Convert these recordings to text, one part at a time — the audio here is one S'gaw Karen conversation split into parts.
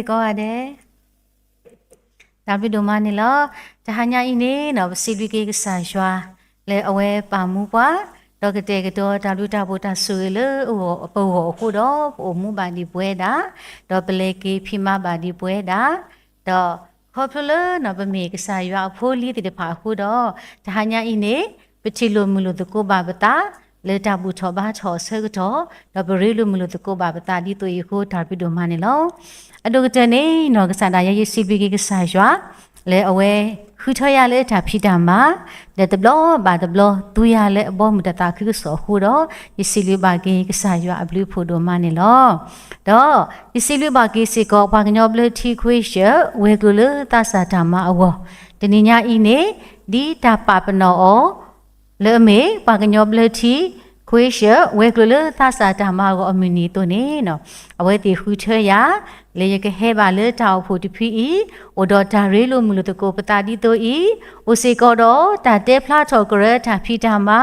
ကိးဂၤဒဲး တၢ်ဘျုးဒိၣ်မးန့ၣ်လီၤ. တဟါညါအံၤန့ၣ်နီၤ ပစံးဘျုးက့ၤကစၢ်ယွၤ လၢအဝဲပာ်မူပှၤ ဒီးကတဲာ်ကတီၤ တၢ်ဘျုးတၢ်ဖှိၣ်တၢ်ဆိၣ်ဂ့ၤလၢအဂီၢ် ပဂီၢ်အဃိဒီး ပအိၣ်မူဘၣ်ဒံးပဝဲဒၣ်, ဒီးပလဲၤက့ၤဖံးမၤဘၣ်ဒံးပဝဲဒၣ်, ဒီးခီဖျိလၢနီၤ ပမ့ၢ်ကစၢ်ယွၤအဖိအလံၤသ့ၣ်တဖၣ်အဃိဒီး တဟါညါအံၤန့ၣ် ပထံၣ်လိာ်မုာ်လိာ်သကိးဘၣ်ပသး လၢတၢ်ဘူၣ်ထီၣ်ဘါထီၣ်အဆၢကတီၢ်, ဒီးပရ့လိာ်မုာ်လိာ်သကိးဘၣ်ပသးဒ်သိးအံၤအဃိ တၢ်ဘျုးဒိၣ်မးန့ၣ်လီၤ. အဒိၣ်ကတၢၢ်န့ၣ်နီၤ ကစၢ်ဒၣ်ယဲ ယစံးဘျုးက့ၤကစၢ်ယွၤ လၢအဝဲဃုထၢယၤလၢတၢ်ဖံးတၢ်မၤ, ဒီးတဘျီဘၣ်တဘျီ သူယၤလၢအဘီမုၢ်တၢ်သးခုကစီၣ်အဃိဒီး ယစံးဘျုးဘၣ်က့ၤကစၢ်ယွၤအဘျုးအဖှိၣ်ဒိၣ်မးန့ၣ်လီၤ. ဒီးယစံးဘျုးဘၣ်က့ၤစ့ၢ်ကီး ပှၤကညီဘျၢထံခွ့ရှၢၣ် ဝဲၤကျိၤလၢသးစၢ်တၢ်မၤအဂီၢ်, တနံၤညါအံၤန့ၣ် ဒ်တၢ်ပာ်ပနီၣ်အီၤ လၢအမ့ၢ် ပှၤကညီဘျၢထံခွ့ရှၢၣ် ဝဲၤကျိၤလၢသးစၢ်တၢ်မၤအဂီၢ်အမုၢ်နံၤအသိးန့ၣ်နီၤ, အဝဲသ့ၣ်ဃုထၢယၤ လၢယကဟဲဘၣ်လၢတၢ်အိၣ်ဖှိၣ်တဖုအံၤ, အိၣ်ဒီးတၢ်ရ့လိာ်မုာ်လိာ်သကိးပသးဒ်သိးအံၤ, အိၣ်စ့ၢ်ကီးဒီးတၢ်တဲဖျါထီၣ်ကရၢတၢ်ဖံးတၢ်မၤ,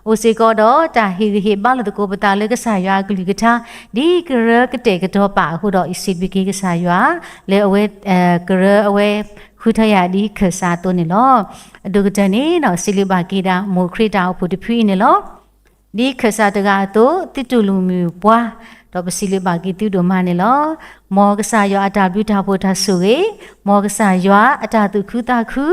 အိၣ်စ့ၢ်ကီးဒီးတၢ်ဟ့ၣ်ဂံၢ်ဟ့ၣ်ဘါလိာ်သကိးပသးလၢကစၢ်ယွၤအကလုၢ်ကထါ ဒ်ကရၢကတဲာ်ကတီၤပာ်အဃိဒီး ယစံးဘျုးက့ၤကစၢ်ယွၤ လၢအဝဲ ကရၢအဝဲဃုထၢယၤဒ်ခၢၣ်စးအသိးန့ၣ်လီၤ. အဒိၣ်ကတၢၢ်န့ၣ်နီၤ စံးဘျုးဘၣ်က့ၤဒၣ် မိၢ်ခရံာ်တၢ်အိၣ်ဖှိၣ်တဖုအံၤန့ၣ်လီၤ. ဒ်ခၢၣ်စးတဂၤအသိး သုတူၢ်လိာ်မုာ်ပှၤ, ဒီးပစံးဘျုးဘၣ်က့ၤသုဒိၣ်မးန့ၣ်လီၤ. မ်ကစၢ်ယွၤအတၢ်ဘျုးတၢ်ဖှိၣ်တၢ်ဆိၣ်ဂ့ၤ, မ်ကစၢ်ယွၤအတၢ်သူၣ်ခုသးခု,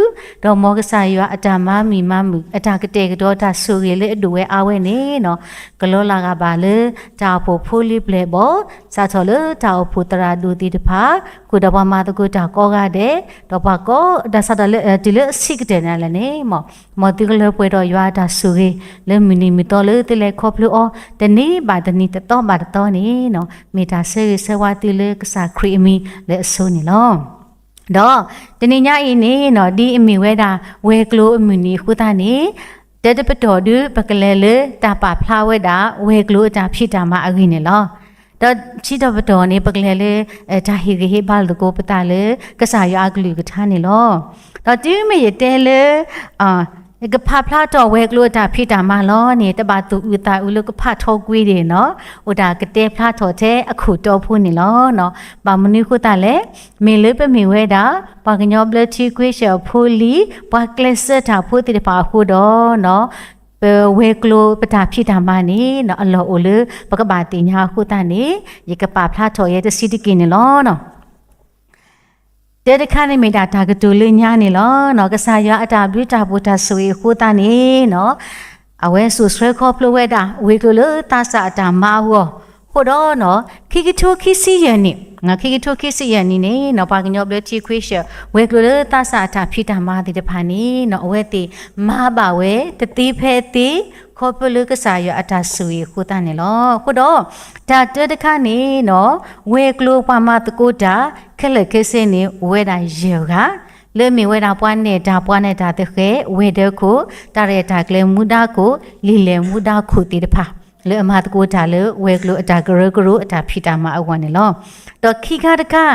ဒီးမ်ကစၢ်ယွၤအတၢ်မၤမုာ်မၤမုာ် အတၢ်ကတဲာ်ကတီၤတၢ်ဆိၣ်ဂ့ၤလၢအဒိၣ်ဝဲအါဝဲန့ၣ်နီၤ ကလီၤလးဂာ်ဘၣ်လၢ တၢ်အိၣ်ဖှိၣ်ဖိလံၤပျဲၢ်ဘီၣ်, စးထီၣ်လၢတၢ်အိၣ်ဖှိၣ်သရၣ်ဒိၣ်သ့ၣ်တဖၣ်, ဃုာ်ဒီးပှၤမၤသကိးတၢ်ကိးဂၤဒဲး, ဒီးပှၤကိးဒၣ်စးထီၣ်လၢ တုၤလၢအဆံးကတၢၢ်န့ၣ်လဲၣ်န့ၣ်, မ်သုကလၢပှဲၤဒီးယွၤအတၢ်ဆိၣ်ဂ့ၤ လၢမုၢ်နံၤမုၢ်သီလၢသုလဲၤခီဖျိအီၤ တနံၤဘၣ်တနံၤ တသီဘၣ်တသီန့ၣ်နီၤ မ့ၢ်တၢ်ဆၢဂ့ၤဆၢဝါသုလၢကစၢ်ခရံာ်အမံၤလၢအဆိန့ၣ်လီၤ. ဒီးတနံၤညါအံၤန့ၣ်နီၤ ဒ်အမ့ၢ်ဝဲဒၣ် ဝဲၤကျိၤအမုၢ်နံၤအဃိသတးန့ၣ်, တၢ်တပတီၢ်ဒု ပကလဲၤလၢတၢ်ပာ်ဖျါဝဲဒၣ် ဝဲၤကျိၤအတၢ်ဖံးတၢ်မၤအဂ့ၢ်န့ၣ်လီၤ. ဒီးခံတပတီၢ်န့ၣ် ပကလဲၤလၢ တၢ်ဟ့ၣ်ဂံၢ်ဟ့ၣ်ဘါလိာ်သကိးပသးလၢ ကစၢ်ယွၤအကလုၢ်ကထါန့ၣ်လီၤ. ဒီးတုၤမ့ၢ်ယတဲလၢ ယကဖးဖျါထီၣ်ဝဲၤကျိၤအတၢ်ဖံးတၢ်မၤလီၤန့ၣ် တဘၣ်သူၣ်အုးသးအုးလၢကဖးထီကွံာ်ဒၣ်နီၤ, အိၣ်ဒၣ်ကတဲဖျါထီၣ်ထဲအခိၣ်တီဖိန့ၣ်လီၤ. ဘၣ်မနုၤအဃိသတးလဲၣ်, မ့ၢ်လၢပမ့ၢ်ဝဲဒၣ် ပှၤကညီဘျၢထံခွ့ရှၢၣ်အဖိလံၤ ပှၤကျဲးစၢးတၢ်ဖိသ့ၣ်တဖၣ်အဃိဒီးနီၤ, ပဝဲၤကျိၤပတၢ်ဖံးတၢ်မၤန့ၣ် အလီၢ်အိၣ်လၢပကဘၣ်သ့ၣ်ညါအဃိသတးန့ၣ် ယကပာ်ဖျါထီၣ်ယဲတဆံးတက့ၢ်န့ၣ်လီၤ. တၢ်တခါန့ၣ်မ့ၢ်ဒၣ်တၢ်ကတိၤလၢညါန့ၣ်လီၤ. ကစၢ်ယွၤအတၢ်ဘျုးတၢ်ဖှိၣ်တၢ်ဆိၣ်ဂ့ၤအဃိသတးန့ၣ်နီၤ, အဝဲစိာ်ဆှၢခီဖျိဝဲဒၣ် ဝဲၤကျိၤလၢသးစၢ်အတၢ်မၤအဂီၢ်, အဃိဒီးနီၤ, ခံကထိခံဆံယဲၢ်နံၣ်, ခံကထိခံဆံယဲၢ်နံၣ်န့ၣ်နီၤ, ပှၤကညီဘျၢထံခွ့ရှၢၣ် ဝဲၤကျိၤလၢသးစၢ်အတၢ်ဖံးတၢ်မၤသ့ၣ်တဖၣ်န့ၣ်နီၤ, အဝဲသ့ၣ်မၤဘၣ်ဝဲတသ့ဖဲသ့ ခီဖျိလၢကစၢ်ယွၤအတၢ်ဆိၣ်ဂ့ၤအဃိသတးန့ၣ်လီၤ. အဃိဒီး တၢ်တၢတခါန့ၣ်နီၤ, ဝဲၤကျိၤပှၤမၤသကိးတၢ် ခဲလၢာ်ခဲဆ့န့ၣ် အိၣ်ဝဲဒၣ်ယဲၢ်ဂၤ, လၢအမ့ၢ်ဝဲဒၣ်ပှၤနဲၣ်တၢ်ပှၤနဲၣ်တၢ်သဃဲၤ ဝဲၤဒၢးခိၣ်, တၢ်ရဲၣ်တၢ်ကျဲၤမူဒါခိၣ်, လံာ်လဲၢ်မူဒါခိၣ်သ့ၣ်တဖၣ် လၢအမၤသကိးတၢ်လၢဝဲၤကျိၤအတၢ်ကရၢကရိအတၢ်ဖံးတၢ်မၤအဂီၢ်န့ၣ်လီၤ. ဒီးခံခါတခါ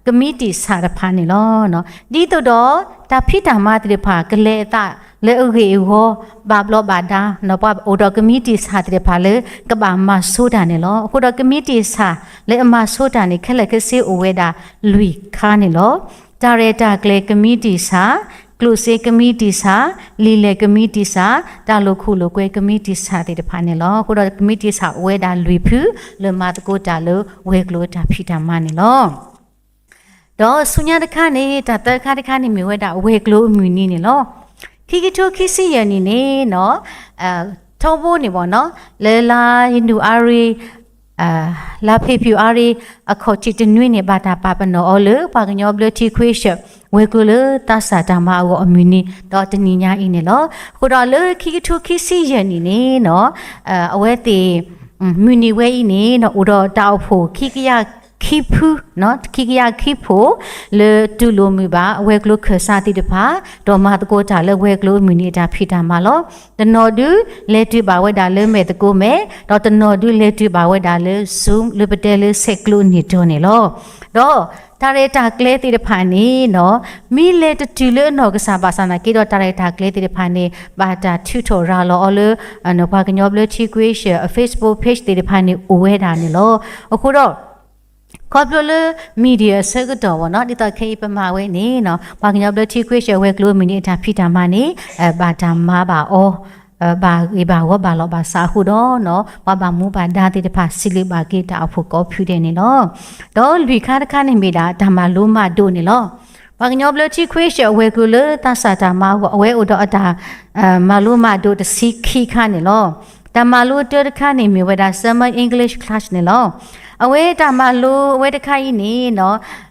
ကမံးတံာ်ဆၣ်တဖၣ်န့ၣ်လီၤ. ဒ်သိးဒီး တၢ်ဖံးတၢ်မၤသ့ၣ်တဖၣ် ကလဲၤအသးလၢအဂ့ၢ်အဂီၢ် ဘၣ်ဘျီးဘၣ်ဒါ, ပှၤအိၣ်ဒီးကမံးတံာ်ဆၣ်သ့ၣ်တဖၣ်လၢ ကဘၣ်မၤဆိတၢ်န့ၣ်လီၤ. အဃိဒီးကမံးတံာ်ဆၣ်လၢအမၤဆိတၢ်န့ၣ် ခဲလၢာ်ခဲဆ့အိၣ်ဝဲဒၣ်လွံၢ်ခါန့ၣ်လီၤ. တၢ်ရဲၣ်တၢ်ကျဲၤကမံးတံာ်ဆၣ်, ကျိၣ်စ့ကမံးတံာ်ဆၣ်, လံာ်လဲၢ်ကမံးတံာ်ဆၣ်, တၢ်လိာ်ခိၣ်လိာ်ကွဲကမံးတံာ်ဆၣ်သ့ၣ်တဖၣ်န့ၣ်လီၤ. အဃိဒီးကမံးတံာ်ဆၣ်အိၣ်ဝဲဒၣ်လွံၢ်ဖု လၢမၤသကိးတၢ်လၢဝဲၤကျိၤအတၢ်ဖံးတၢ်မၤန့ၣ်လီၤ. ဒီးဆူညါတခါန့ၣ် တၢ်သၢခါတခါန့ၣ်မ့ၢ်ဝဲဒၣ်ဝဲၤကျိၤအမုၢ်နံၤန့ၣ်လီၤ. ခံကထိခံဆံယဲၢ်နံၣ်န့ၣ်နီၤ, ထီဘိန့ၣ်ဘၣ်နီၤ, လၢလါယနူၤအါရံၤ လါဖ့ၤဘြူၤအါရံၤ အခီၣ်ထံးတနွံန့ၣ် ဘၣ်တၢ်ပာ်ပနီၣ်အီၤလၢ ပှၤကညီဘျၢထံခွ့ရှၢၣ် ဝဲၤကျိၤလၢသးစၢ်တၢ်မၤအဂီၢ်အမုၢ်နံၤ ဒီးတနံၤညါအံၤန့ၣ်လီၤ. အဃိဒီးလၢခံကထိခံဆံယဲၢ်နံၣ်န့ၣ်နီၤ, အဝဲသ့ၣ် မုၢ်နံၤဝဲအံၤန့ၣ်နီၤ အိၣ်ဒီးတၢ်အိၣ်ဖှိၣ်ခံကယၤခံဖု, ခံကယၤခံဖု လၢတူၢ်လိာ်မုာ်ဘၣ် အဝဲၤကျိၤခၢၣ်စးသ့ၣ်တဖၣ် ဒီးမၤသကိးတၢ်လၢဝဲၤကျိၤအမုၢ်နံၤအတၢ်ဖံးတၢ်မၤလီၤ. တနီၤဒုးလဲၤတုၤဘၣ်ဝဲဒၣ်လၢမဲာ်သကိးမဲာ်, ဒီးတနီၤဒုးလဲၤတုၤဘၣ်ဝဲဒၣ်လၢ Zoom လၢပတဲလၢဆဲးကျိးန့ၢ်တီၤန့ၣ်လီၤ. ဒီးတၢ်ရဲၣ်တၢ်ကျဲၤသ့ၣ်တဖၣ်န့ၣ်နီၤ, မ့ၢ်လဲၤတတုၤလၢအနီၢ်ကစၢ်ဘၣ်ဆၣ်သနာ်က့ဒီး တၢ်ရဲၣ်တၢ်ကျဲၤသ့ၣ်တဖၣ်န့ၣ် ဘၣ်တၢ်ထုးထီၣ်ရၤလီၤအီၤလၢ ပှၤကညီဘျၢထံခွ့ရှၢၣ် အ Facebook page သ့ၣ်တဖၣ်န့ၣ်အိၣ်ဝဲဒၣ်န့ၣ်လီၤ. အဃိဒီး ခီဖျိလၢ media အဆၢကတီၢ်ဘၣ်နီၤ, ဒ်သိးခဲအံၤပမၤဝဲန့ၣ်နီၤ, ပှၤကညီဘျၢထံခွ့ရှၢၣ်ဝဲၤကျိၤမုၢ်နံၤအတၢ်ဖံးတၢ်မၤန့ၣ် ဘၣ်တၢ်မၤဘၣ်အီၤ, ဘၣ်ဂ့ၤဘၣ်ဝီဘၣ်လီၤဘၣ်စးအဃိဒီးနီၤ, ပှၤဘၣ်မူဘၣ်ဒါသ့ၣ်တဖၣ် စံးလၢဘၣ်က့ၤတၢ်အိၣ်ဖှိၣ်ကိးဖုဒဲးန့ၣ်လီၤ. ဒီးလွံၢ်ခါတခါန့ၣ်မ့ၢ်ဒၣ်တၢ်မၤလိမၤဒိးန့ၣ်လီၤ. ပှၤကညီဘျၢထံခွ့ရှၢၣ်အဝဲၤကျိၤလၢသးစၢ်တၢ်မၤအဂီၢ် အဝဲအိၣ်ဒီးအတၢ် မၤလိမၤဒိးတဆံခံခါန့ၣ်လီၤ. တၢ်မၤလိတၢတခါန့ၣ်မ့ၢ်ဝဲဒၣ် Sermon English Class န့ၣ်လီၤ. အဝဲတၢ်မၤလိအဝဲတခါအံၤန့ၣ်နီၤ,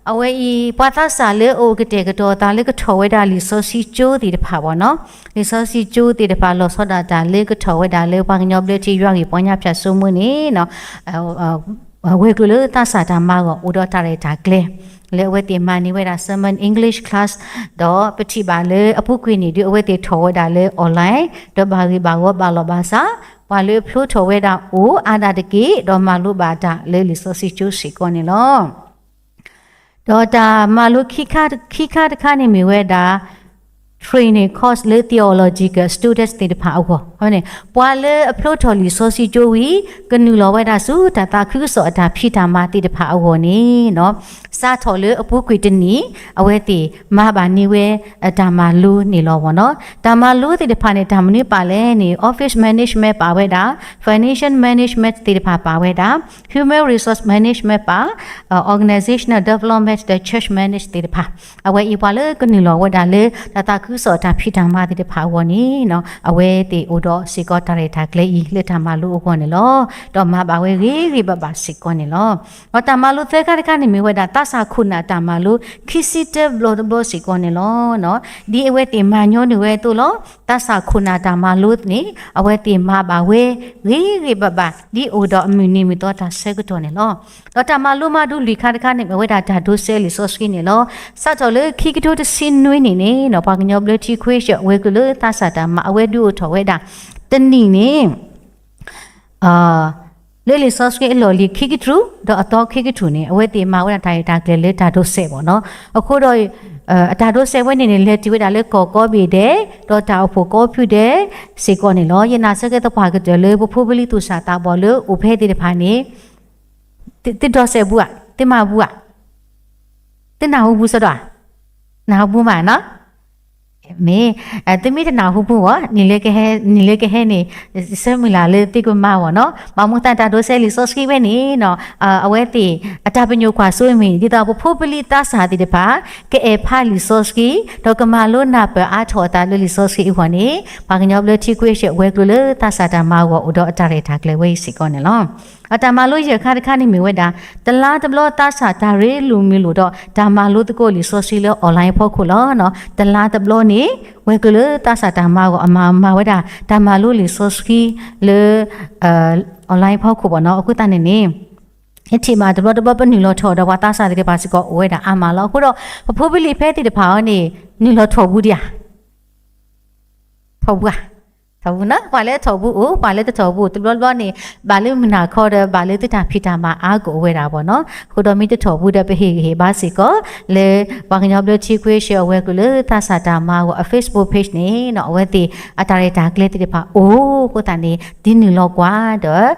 အဝဲအံၤ ပှၤသးစၢ်လၢအအိၣ်ကတဲာ်ကတီၤအသးလၢကထီၣ်ဝဲဒၣ်လံာ်စီဆှံကၠိသ့ၣ်တဖၣ်ဘၣ်နီၤ, လံာ်စီဆှံကၠိသ့ၣ်တဖၣ် လီၤဆီဒၣ်တၢ်လၢကထီၣ်ဝဲဒၣ်လၢပှၤကညီဘျၢထံယွၤဂ့ၢ်ပီညါဖၠၣ်စိမိန့ၣ်နီၤ ဝဲၤကျိၤလၢသးစၢ်တၢ်မၤအဂီၢ် အိၣ်ဒီးတၢ်ရဲၣ်တၢ်ကျဲၤ လၢအဝဲသ့ၣ်မၤန့ၢ်ဝဲဒၣ် Sermon English Class, ဒီးပထံၣ်ဘၣ်လၢအပူၤကွံာ်န့ၣ်ဒုး အဝဲသ့ၣ်ထီၣ်ဝဲဒၣ်လၢ online, ဒီးဘၣ်ဂ့ၤဘၣ်ဝီဘၣ်လီၤဘၣ်စး, ပှၤလၢအဖျိထီၣ်ဝဲဒၣ်အိၣ်အါဒၣ်တက့ၢ်, ဒီးမၤလိဘၣ်တၢ်လၢလံာ်စီဆှံကၠိစ့ၢ်ကီးန့ၣ်လီၤ. ဒီးတၢ်မၤလိခံခါတခါန့ၣ်မ့ၢ်ဝဲဒၣ် training course လၢ theological students သ့ၣ်တဖၣ်အဂီၢ်, ပှၤလၢအဖျိထီၣ်လံာ်စီဆှံကၠိဝံၤ ကနုာ်လီၤဝဲဒၣ်ဆူတၢ်သးခုကစီၣ်အတၢ်ဖံးတၢ်မၤသ့ၣ်တဖၣ်အဂီၢ်န့ၣ်နီၤ, စးထီၣ်လၢအပူၤကွံာ်တနံၣ် အဝဲသ့ၣ်မၤဘၣ်န့ၢ်ဝဲအတၢ်မၤလိန့ၣ်လီၤဘၣ်နီၤ. တၢ်မၤလိသ့ၣ်တဖၣ်န့ၣ် တၢ်မနုၤပာ်လဲၣ်န့ၣ် office management ပာ်ဝဲဒၣ်, financial management သ့ၣ်တဖၣ်ပာ်ဝဲဒၣ်, human resource management ပာ်, organizational development ဒီး church manage သ့ၣ်တဖၣ်, အဝဲအံၤပှၤလၢကနုာ်လီၤဝဲဒၣ်လၢ တၢ်သးခုကစီၣ်တၢ်ဖံးတၢ်မၤသ့ၣ်တဖၣ်အဂီၢ်န့ၣ်နီၤ, အဝဲသ့ၣ်အိၣ်ဒီးစ့ၢ်ကီးတၢ်ရဲၣ်တၢ်ကျဲၤအံၤ လၢတၢ်မၤလိအဂီၢ်န့ၣ်လီၤ. ဒီးမၤဘၣ်ဝဲဂ့ၤဂ့ၤဘၣ်ဘၣ်စ့ၢ်ကီးန့ၣ်လီၤ. ဒီးတၢ်မၤလိသၢခါတခါန့ၣ်မ့ၢ်ဝဲဒၣ် သးစၢ်ခိၣ်နၢ်တၢ်မၤလိ ခံဆံတၢဘျီတဘျီစ့ၢ်ကီးန့ၣ်လီၤ. ဒ်အဝဲသ့ၣ်မၤညီနုၢ်ဝဲအသိးလီၤ. သးစၢ်ခိၣ်နၢ်တၢ်မၤလိန့ၣ် အဝဲသ့ၣ်မၤဘၣ်ဝဲဂ့ၤဂ့ၤဘၣ်ဘၣ် ဒ်အိၣ်ဒီးအမုၢ်နံၤမုၢ်သီတၢ်ဆၢကတီၢ်န့ၣ်လီၤ. ဒီးတၢ်မၤလိမၤဒိးလွံၢ်ခါတခါန့ၣ် မ့ၢ်ဝဲဒၣ်တၢ်ဒိးစဲးလံာ်စီဆှံန့ၣ်လီၤ. စးထီၣ်လၢခံကထိတဆံနွံနံၣ်န့ၣ်နီၤ, ပှၤကညီဘျၢထံခွ့ရှၢၣ် ဝဲၤကျိၤလၢသးစၢ်တၢ်မၤ အဝဲဒုးအိၣ်ထီၣ်ဝဲဒၣ် တနံၣ်န့ၣ် လၢလံာ်စီဆှံအလီၢ်လံၤခံကတြူၢ် ဒီးအသီခံကတြူၢ်န့ၣ် အဝဲသ့ၣ်မၤဝဲဒၣ်တၢ်ရဲၣ်တၢ်ကျဲၤလၢတၢ်ဒိးစဲးဘၣ်နီၤ. အဃိဒီး အတၢ်ဒိးစဲးဝဲန့ၣ်န့ၣ် လဲၤတုၤဝဲဒၣ်လၢကီၢ်ကိးဘ့ၣ်ဒဲး ဒီးတၢ်အိၣ်ဖှိၣ်ကိးဖုဒဲးစ့ၢ်ကီးန့ၣ်လီၤ. ယနာ်ဆၢကဲသပှၢ်ကတၢၢ်လၢပဖိပလံၤသူၣ်စၢ်သးဘီၣ်လၢအိၣ်ဖဲသ့ၣ်တဖၣ်န့ၣ် သုဒိးစဲးဘူးဧါ, သုမၤဘူးဧါ, သုနၢ်ဟူဘူးစ့ၢ်ဒီးဧါ, နၢ်ဟူဘူးမးနီၤ. မ့ၢ် သုမ့ၢ်တနၢ်ဟူဘူးဘၣ် နံၣ်လၢကဟဲ နံၣ်လၢကဟဲန့ၣ် ဆၢမုၢ်လၢ်လၢသုကမၤဘၣ်နီၤ. ဘၣ်မနုၤသတးတၢ်ဒိးစဲးလံာ်စီဆှံဝဲန့ၣ်နီၤ အဝဲသ့ၣ် အတၢ်ပညိၣ်ကွၢ်စိမ့ၢ် ဒ်သိးပဖိပလံၤသးစၢ်သ့ၣ်တဖၣ် ကအဲၣ်ဖးလံာ်စီဆှံ ဒီးကမၤလိနၢ်ပၢၢ်အါထီၣ်အသးလၢလံာ်စီဆှံအဂီၢ်န့ၣ် ပှၤကညီဘျၢထံခွ့ရှၢၣ် ဝဲၤကျိၤလၢသးစၢ်တၢ်မၤအဂီၢ် အိၣ်ဒီးအတၢ်ရဲၣ်တၢ်ကျဲၤဝဲအံၤစ့ၢ်ကီးန့ၣ်လီၤ. အတၢ်မၤလိယဲၢ်ခါတခါန့ၣ်မ့ၢ်ဝဲဒၣ် တလါတဘျီသးစၢ်တၢ်ရ့လိာ်မုာ်လိာ်ဒီး တၢ်မၤလိသကိးလံာ်စီဆှံလၢ online ဖီခိၣ်လီၤ. တလါတဘျီန့ၣ် ဝဲၤကျိၤလၢသးစၢ်တၢ်မၤအဂီၢ် အမၤမၤဝဲဒၣ်တၢ်မၤလိလံာ်စီဆှံလၢ online ဖီခိၣ်ဘၣ်နီၤ. အဃိသတးန့ၣ်န့ၣ် ယထံၣ်ဘၣ်တဘျီတဘျီပနုာ်လီၤထီၣ်ဒီးပှၤသးစၢ်သ့ၣ်တဖၣ်စ့ၢ်ကီးအိၣ်ဝဲဒၣ်အါမးလီၤ. အဃိဒီး ပဖိပလံၤဖဲသ့ၣ်တဖၣ်အံၤန့ၣ် နုာ်လီၤထီၣ်ဘူးဒံးဧါ ထီၣ်ဘူးဧါ, ထီၣ်ဘူးနီၤ. ပှၤလၢထီၣ်ဘူးအိၣ် ပှၤလၢတထီၣ်ဘူး တဘျီဘျီန့ၣ် ဘၣ်လၢမုၢ်နၤခီဒီး ဘၣ်လၢသုတၢ်ဖံးတၢ်မၤအါကအိၣ်ဝဲဒၣ်ဘၣ်နီၤ. အဃိဒီးမ့ၢ်တထီၣ်ဘူးဒီး ပဟ့ၣ်ဂံၢ်ဟ့ၣ်ဘါစ့ၢ်ကီး လၢပှၤကညီဘျၢထံခွ့ရှၢၣ်အဝဲၤကျိၤလၢသးစၢ်တၢ်မၤအဂီၢ်အ Facebook page န့ၣ်နီၤ အဝဲသ့ၣ်အတၢ်ရဲၣ်တၢ်ကျဲၤသ့ၣ်တဖၣ်အိၣ်အဃိသတးန့ၣ် ဒုးနုာ်လီၤကွၢ်ဒီး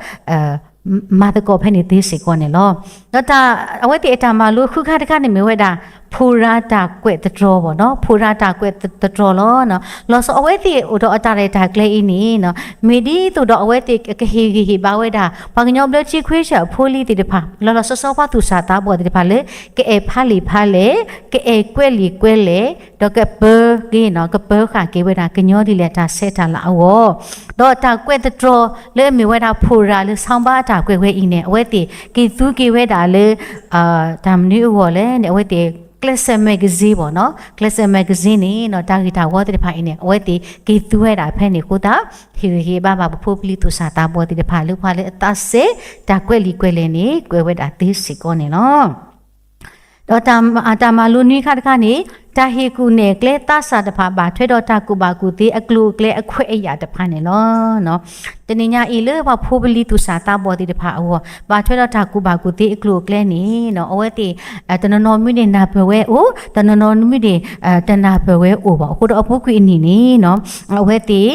မၤသကိးဖဲန့ၣ်သ့စ့ၢ်ကီးန့ၣ်လီၤ. ဒီးတၢ် အဝဲသ့ၣ်အတၢ်မၤလိဃုခါတခါန့ၣ်မ့ၢ်ဝဲဒၣ် ဖိရၤတၢ်ကွဲးသတြီၤဘၣ်နီၤ, ဖိရၤတၢ်ကွဲးသတြီၤလီၤ. လီၤဆီအဝဲသ့ၣ်အိၣ်ဒီးအတၢ်ရဲၣ်တၢ်ကျဲၤအံၤန့ၣ်နီၤ မ့ၢ်ဒ်သိးဒီးအဝဲသ့ၣ်ကဟ့ၣ်ဂံၢ်ဟ့ၣ်ဘါဝဲဒၣ် ပှၤကညီဘျၢထံခွ့ရှၢၣ်အဖိလံၤသ့ၣ်တဖၣ် လီၤလီၤဆီဆီပှၤသူၣ်စၢ်သးဘီၣ်သ့ၣ်တဖၣ်လၢ ကအဲၣ်ဖးလံာ်ဖးလဲၢ်, ကအဲၣ်ကွဲးလံာ်ကွဲးလဲၢ်, ဒီးကပၢၤက့ၤနီၤ, ကပၢၤဃာ်က့ၤဝဲဒၣ် ကညီဒ်လဲၣ်တၢ်ဆဲးတၢ်လၤအဂီၢ် ဒီးတၢ်ကွဲးသတြီၤလၢအမ့ၢ်ဝဲဒၣ် ဖိရၤလၢ sound bite တၢ်ကွဲးဝဲအံၤန့ၣ် အဝဲသ့ၣ်က့ၤသူက့ၤဝဲဒၣ်လၢ တၢ်မနုၤအဂီၢ်လဲၣ်န့ၣ် အဝဲသ့ၣ် ကျဲးစၢး magazine ဘၣ်နီၤ, ကျဲးစၢး magazine န့ၣ်နီၤ တၢ်ဂ့ၢ်တၢ်ဝီသ့ၣ်တဖၣ်အံၤန့ၣ် အဝဲသ့ၣ်က့ၤသူဝဲဒၣ်ဖဲန့ၣ်အဃိသတး ဟ့ၣ်ဂံၢ်ဟ့ၣ်ဘါဘၣ်ပဖိပလံၤသူၣ်စၢ်သးဘီၣ်သ့ၣ်တဖၣ်လၢပှၤလၢအသးစဲး တၢ်ကွဲးလံာ်ကွဲးလဲၢ်န့ၣ် ကွဲးဝဲဒၣ်သ့စ့ၢ်ကီးန့ၣ်လီၤ. ဒီးတၢ်မၤလိနွံခါတခါန့ၣ် တၢ်ဟ့ၣ်ကူၣ်နဲၣ်ကျဲသးစၢ်တဖၣ် ဘၣ်ထွဲဒီးတၢ်ကူၣ်ဘၣ်ကူၣ်သ့အကျိၤအကျဲအခွဲးအယာ်တဖၣ်န့ၣ်လီၤ. တနံၤညါအံၤလၢပှၤဖိပလံၤသူၣ်စၢ်သးဘီၣ်သ့ၣ်တဖၣ်အဂီၢ် ဘၣ်ထွဲဒီးတၢ်ကူၣ်ဘၣ်ကူၣ်သ့အကျိၤအကျဲန့ၣ် အဝဲသ့ၣ် တနီၤနီၤမုၢ်န့ၣ်နၢ်ပၢၢ်ဝဲအိၣ်, တနီၤနီၤမုၢ်န့ၣ် တနၢ်ပၢၢ်ဝဲအိၣ်ဘၣ်. အဃိဒီးအပူၤကွံာ်အနံၣ်န့ၣ် အဝဲသ့ၣ်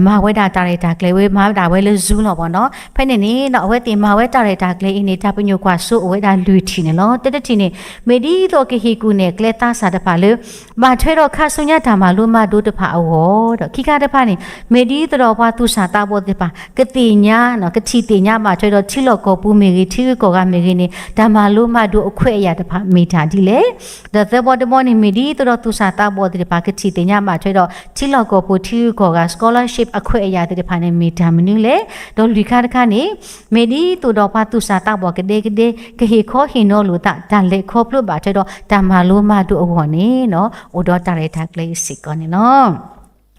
မၤဝဲဒၣ်တၢ်ရဲၣ်တၢ်ကျဲၤဝဲ မၤဝဲဒၣ်ဝဲလၢ Zoom လီၤဘၣ်နီၤ. ဖဲန့ၣ်န့ၣ် အဝဲသ့ၣ်မၤဝဲတၢ်ရဲၣ်တၢ်ကျဲၤအံၤန့ၣ် တၢ်ပညိၣ်ကွၢ်စိအိၣ်ဝဲဒၣ်လွံၢ်ထံၣ်န့ၣ်လီၤ. တၢတထံၣ်န့ၣ် မ့ၢ်ဒ်သိးကဟ့ၣ်ကူၣ်နဲၣ်ကျဲသးစၢ်တဖၣ်လၢ ဘၣ်ထွဲဒီးခါဆူညါတၢ်မၤလိမၤဒိးတဖၣ်အဂီၢ်ဒီး ခံခါတဖၣ်န့ၣ် မ့ၢ်ဒ်သိးဒီးပှၤသူၣ်စၢ်သးဘီၣ်သ့ၣ်တဖၣ် ကသ့ၣ်ညါ ကထံၣ်သ့ၣ်ညါဘၣ်ထွဲဒီးထံလီၢ်ကီၢ်ပူၤမ့ၢ်ဂ့ၤ ထံဂုၤကီၢ်ဂၤမ့ၢ်ဂ့ၤန့ၣ် တၢ်မၤလိမၤဒိးအခွဲးအယာ်တဖၣ်မ့ၢ်တၢ်ဒ်လဲၣ်. ဒီးသၢဘီတဘီန့ၣ် မ့ၢ်ဒ်သိးဒီးသူၣ်စၢ်သးဘီၣ်သ့ၣ်တဖၣ် ကထံၣ်သ့ၣ်ညါဘၣ်ထွဲဒီးထံလီၢ်ကီၢ်ပူၤထံဂုၤကီၢ်ဂၤ scholarship အခွဲးအယာ်သ့ၣ်တဖၣ်န့ၣ် မ့ၢ်တၢ်မနုၤလဲၣ်. ဒီးလွံၢ်ခါတခါန့ၣ် မ့ၢ်ဒ်သိးဒီးပှၤသူၣ်စၢ်သးဘီၣ်ကဒဲကဒဲ ကဟ့ၣ်ခီဟ့ၣ်နီၤလိာ်သး တၢ်လဲၤခီဖျိဘၣ်ထွဲဒီးတၢ်မၤလိမၤဒိးအဂီၢ်န့ၣ် အိၣ်ဒီးတၢ်ရဲၣ်တၢ်ကျဲၤအံၤစ့ၢ်ကီးန့ၣ်လီၤ.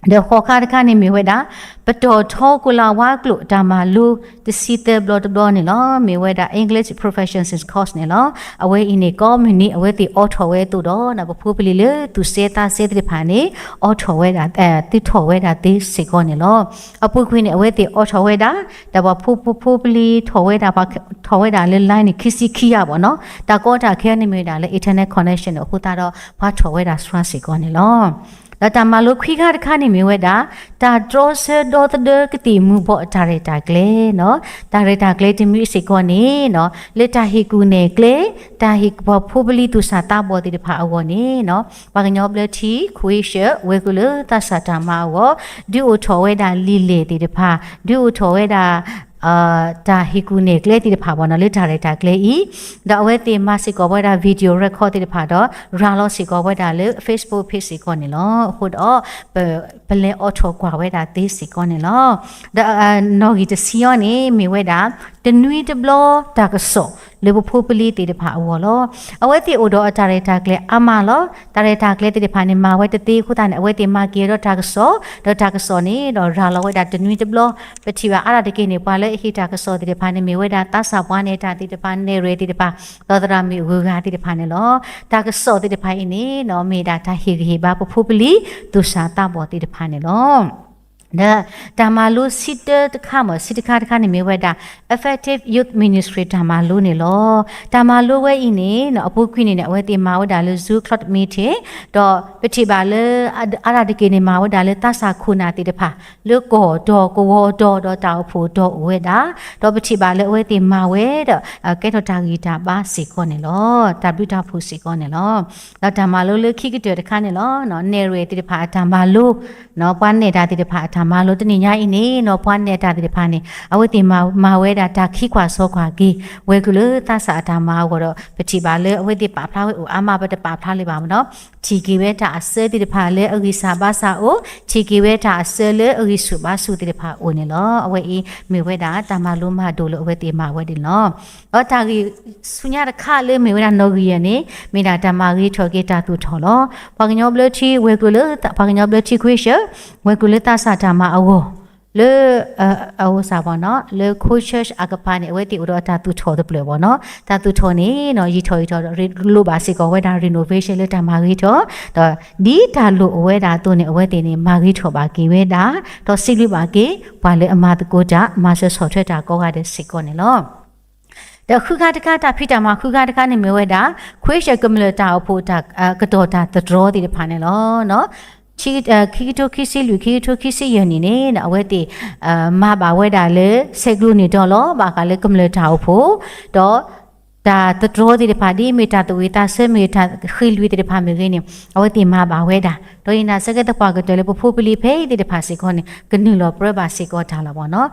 ဒီးဃိးခါတခါန့ၣ်မ့ၢ်ဝဲဒၣ် ပတီၢ်ထီကိလၤဝါကျိာ်တၢ်မၤလိ တဆံသၢဘျီတဘျီန့ၣ်လီၤ. မ့ၢ်ဝဲဒၣ် English Proficiency Course န့ၣ်လီၤ. အဝဲအံၤန့ၣ် ကိးမုၢ်နံၤ အဝဲသ့ၣ်အိးထီၣ်ဝဲအသိးဒီး ပဖိပလံၤလၢသူၣ်စဲသးစဲသ့ၣ်တဖၣ်န့ၣ် အိးထီၣ်ဝဲဒၣ် သုးထီၣ်ဝဲဒၣ်သ့စ့ၢ်ကီးန့ၣ်လီၤ. အပူၤကွံာ်န့ၣ် အဝဲသ့ၣ်အိးထီၣ်ဝဲဒၣ် ဒီးပှၤဖိဖိဖိပလံၤထီၣ်ဝဲဒၣ် ပှၤထီၣ်ဝဲဒၣ်လၢ line န့ၣ် ခံဆံခံဂၤဘၣ်နီၤ. တၢ်ကီတၢ်ခဲန့ၣ်မ့ၢ်ဝဲဒၣ်လၢ internet connection န့ၣ် အဃိသတးဒီး ပှၤထီၣ်ဝဲဒၣ်စှၤစ့ၢ်ကီးန့ၣ်လီၤ. ဒီးတၢ်မၤလိခွံခါတခါန့ၣ်မ့ၢ်ဝဲဒၣ် တၢ်တြီဆၢဒီသဒၢကသံၣ်မူၤဘှီးအတၢ်ရဲၣ်တၢ်ကျဲၤနီၤ. တၢ်ရဲၣ်တၢ်ကျဲၤတမံၤစ့ၢ်ကီးန့ၣ် လၢတၢ်ဟ့ၣ်ကူၣ်နဲၣ်ကျဲ တၢ်ဟ့ၣ်ပှၤဖိပလံၤသူၣ်စၢ်သးဘီၣ်သ့ၣ်တဖၣ်အဂီၢ်န့ၣ် ပှၤကညီဘျၢထံ ခွ့ရှၢၣ် ဝဲၤကျိၤလၢသးစၢ်တၢ်မၤအဂီၢ် ဒုးအိၣ်ထီၣ်ဝဲဒၣ်လံာ်လဲၢ်သ့ၣ်တဖၣ် ဒုးအိၣ်ထီၣ်ဝဲဒၣ် တၢ်ဟ့ၣ်ကူၣ်နဲၣ်ကျဲသ့ၣ်တဖၣ်ဘၣ်နီၤ လၢတၢ်ရဲၣ်တၢ်ကျဲၤအံၤ, ဒီးအဝဲသ့ၣ်မၤစ့ၢ်ကီးဝဲဒၣ် video record သ့ၣ်တဖၣ်ဒီး ရၤလီၤစ့ၢ်ကီးဝဲဒၣ်လၢ Facebook page စ့ၢ်ကီးန့ၣ်လီၤ. အဃိဒီး ပလဲၤအိးထီၣ်ကွၢ်ဝဲဒၣ်သ့စ့ၢ်ကီးန့ၣ်လီၤ. ဒီးနီၣ်ဂံၢ်တဆံအံၤန့ၣ် မ့ၢ်ဝဲဒၣ် တနွံတဘျီတၢ်ကစီၣ်လၢပဖိပလံၤသ့ၣ်တဖၣ်အဂီၢ်လီၤ. အဝဲသ့ၣ်အိၣ်ဒီးအတၢ်ရဲၣ်တၢ်ကျဲၤအါမးလီၤ. တၢ်ရဲၣ်တၢ်ကျဲၤသ့ၣ်တဖၣ်န့ၣ် မၤဝဲတသ့အဃိသတးန့ၣ် အဝဲသ့ၣ်မၤက့ၤဒီးတၢ်ကစီၣ်, ဒီးတၢ်ကစီၣ်န့ၣ် ဒီးရၤလီၤဝဲဒၣ်တနွံတဘျီ, ပထံၣ်ဘၣ်အါဒၣ်တက့ၢ်န့ၣ် ပှၤလၢအဟ့ၣ်တၢ်ကစီၣ်သ့ၣ်တဖၣ်န့ၣ် မ့ၢ်ဝဲဒၣ်သးစၢ်ပှၤနဲၣ်တၢ်သ့ၣ်တဖၣ် နဲၣ်ရွဲၣ်သ့ၣ်တဖၣ် ဒီးသရၣ်မုၣ်အဂုၤအဂၤသ့ၣ်တဖၣ်န့ၣ်လီၤ. တၢ်ကစီၣ်သ့ၣ်တဖၣ်အံၤန့ၣ် မ့ၢ်ဒၣ်တၢ်ဟ့ၣ်ဂံၢ်ဟ့ၣ်ဘါပဖိပလံၤ သူၣ်စၢ်သးဘီၣ်သ့ၣ်တဖၣ်န့ၣ်လီၤ. ဒီးတၢ်မၤလိဆံတၢတခါမ့ၢ် ဆံတခါတခါန့ၣ်မ့ၢ်ဝဲဒၣ် Effective Youth Ministry တၢ်မၤလိန့ၣ်လီၤ. တၢ်မၤလိဝဲအံၤန့ၣ် အပူၤကွံာ်န့ၣ်န့ၣ် အဝဲသ့ၣ်မၤဝဲဒၣ်လၢ Zoom Cloud Meeting ဒီးပထံၣ်ဘၣ်လၢ အါဒၣ်တက့ၢ်န့ၣ် မၤဝဲဒၣ်လၢသးစၢ်ခိၣ်နၢ်သ့ၣ်တဖၣ် လၢကီၢ်တီၤကဝီၤတီၤဒီးတၢ်အိၣ်ဖှိၣ်တီၤအိၣ်ဝဲဒၣ်, ဒီးပထံၣ်ဘၣ်လၢအဝဲသ့ၣ်မၤဝဲဒီး ကဲထီၣ်တၢ်ဂံၢ်တၢ်ဘါစ့ၢ်ကီးန့ၣ်လီၤ. တၢ်ဘျုးတၢ်ဖှိၣ်စ့ၢ်ကီးန့ၣ်လီၤ. ဒီးတၢ်မၤလိလၢခံကတၢၢ်တခါန့ၣ်လီၤ. နဲၣ်ရွဲၣ်သ့ၣ်တဖၣ်အတၢ်မၤလိ ပှၤနဲၣ်တၢ်သ့ၣ်တဖၣ်အတၢ်မၤလိ တနံၤညါအံၤန့ၣ်နီၤ ပှၤနဲၣ်တၢ်သ့ၣ်တဖၣ်န့ၣ် အဝဲသ့ၣ်မၤဝဲဒၣ်တၢ်ခံကွၢ်စီကွၢ်က့ၤ ဝဲၤကျိၤလၢသးစၢ်အတၢ်မၤအဂီၢ်ဒီး ပထံၣ်ဘၣ်လၢအဝဲသ့ၣ်ပာ်ဖျါဝဲအိၣ်အါမး ပတပာ်ဖျါလၢၤဘၣ်မ့ၢ်နီၤ ထံၣ်က့ၤဝဲတၢ်အစၢသ့ၣ်တဖၣ်လၢအဂံၢ်စၢ်ဘါစၢ်အိၣ်, ထံၣ်က့ၤဝဲတၢ်အစၢလၢအဂံၢ်ဆူၣ်ဘါဆူၣ်သ့ၣ်တဖၣ်အိၣ်န့ၣ်လီၤ. အဝဲအံၤမ့ၢ်ဝဲဒၣ်တၢ်မၤလိမၤဒိးလၢအဝဲသ့ၣ်မၤဝဲဒၣ်န့ၣ်လီၤ. ဒီးတၢ်ဂ့ၢ်ဆူညါတခါလၢမ့ၢ်ဝဲဒၣ်နီၣ်ဂံၢ်ယဲၢ်န့ၣ် မ့ၢ်ဒၣ်တၢ်မၤဂ့ၤထီၣ်က့ၤတၢ်သူၣ်ထီၣ်လီၤ. ပှၤကညီဘျၢထံဝဲၤကျိၤလၢ ပှၤကညီဘျၢထံခွ့ရှၢၣ် ဝဲၤကျိၤလၢသးစၢ်တၢ်မၤအဂီၢ် လၢ အအိၣ်စၢ်ဘၣ်နီၤ လၢ Christchurch အကပၤန့ၣ် အဝဲသ့ၣ်အိၣ်ဒီးတၢ်သူၣ်ထီၣ်တဖျၢၣ်ဘၣ်နီၤ. တၢ်သူၣ်ထီၣ်န့ၣ်နီၤ ယံာ်ထီၣ်ယံာ်ထီၣ်ဒီး လိၣ်ဘၣ်စ့ၢ်ကီးဝဲဒၣ် renovation လၢတၢ်မၤဂ့ၤထီၣ်, ဒီးဒ်တၢ်လိၣ်အိၣ်ဝဲဒၣ်အသိးန့ၣ် အဝဲသ့ၣ်န့ၣ် မၤဂ့ၤထီၣ်ဘၣ်က့ၤဝဲဒၣ်, ဒီးစံးဘျုးဘၣ်က့ၤ ပှၤလၢအမၤသကိးတၢ် မၤစၢၤဆီၣ်ထွဲတၢ်ကိးဂၤဒဲးစ့ၢ်ကီးန့ၣ်လီၤ. ဒီးဃုခါတခါ တၢ်ဖံးတၢ်မၤဃုခါတခါန့ၣ်မ့ၢ်ဝဲဒၣ် ခွ့ရှၢၣ်ကမျၢၢ်တၢ်အိၣ်ဖှိၣ် ကတီၤတၢ်သတြီသ့ၣ်တဖၣ်န့ၣ်လီၤ. ခံကထိခံဆံလွံၢ် ခံကထိခံဆံယဲၢ်နံၣ်န့ၣ် အဝဲသ့ၣ် မၤဘၣ်ဝဲဒၣ်လၢ ဆဲးကျိးန့ၢ်တီၤလီၤ ဘၣ်ဃးလၢကမျၢၢ်တၢ်အိၣ်ဖှိၣ်, ဒီး တၢ်သတြီသ့ၣ်တဖၣ် ဒ်အမ့ၢ်တၢ်သူၣ်ဝံၣ်သးဆၢမ့ၢ်ဂ့ၤ တၢ်ဃ့ၢ်လွံၢ်သ့ၣ်တဖၣ်မ့ၢ်ဂ့ၤန့ၣ် အဝဲသ့ၣ်မၤဘၣ်ဝဲဒၣ်, ဒီးယနာ်ဆၢကတီၢ်ပှၤကတၢၢ်လၢပဖိပလံၤဖဲအံၤသ့ၣ်တဖၣ်စ့ၢ်ကီးန့ၣ် ကနုာ်လီၤပြၢဘၣ်စ့ၢ်ကီးတၢ်လီၤဘၣ်နီၤ.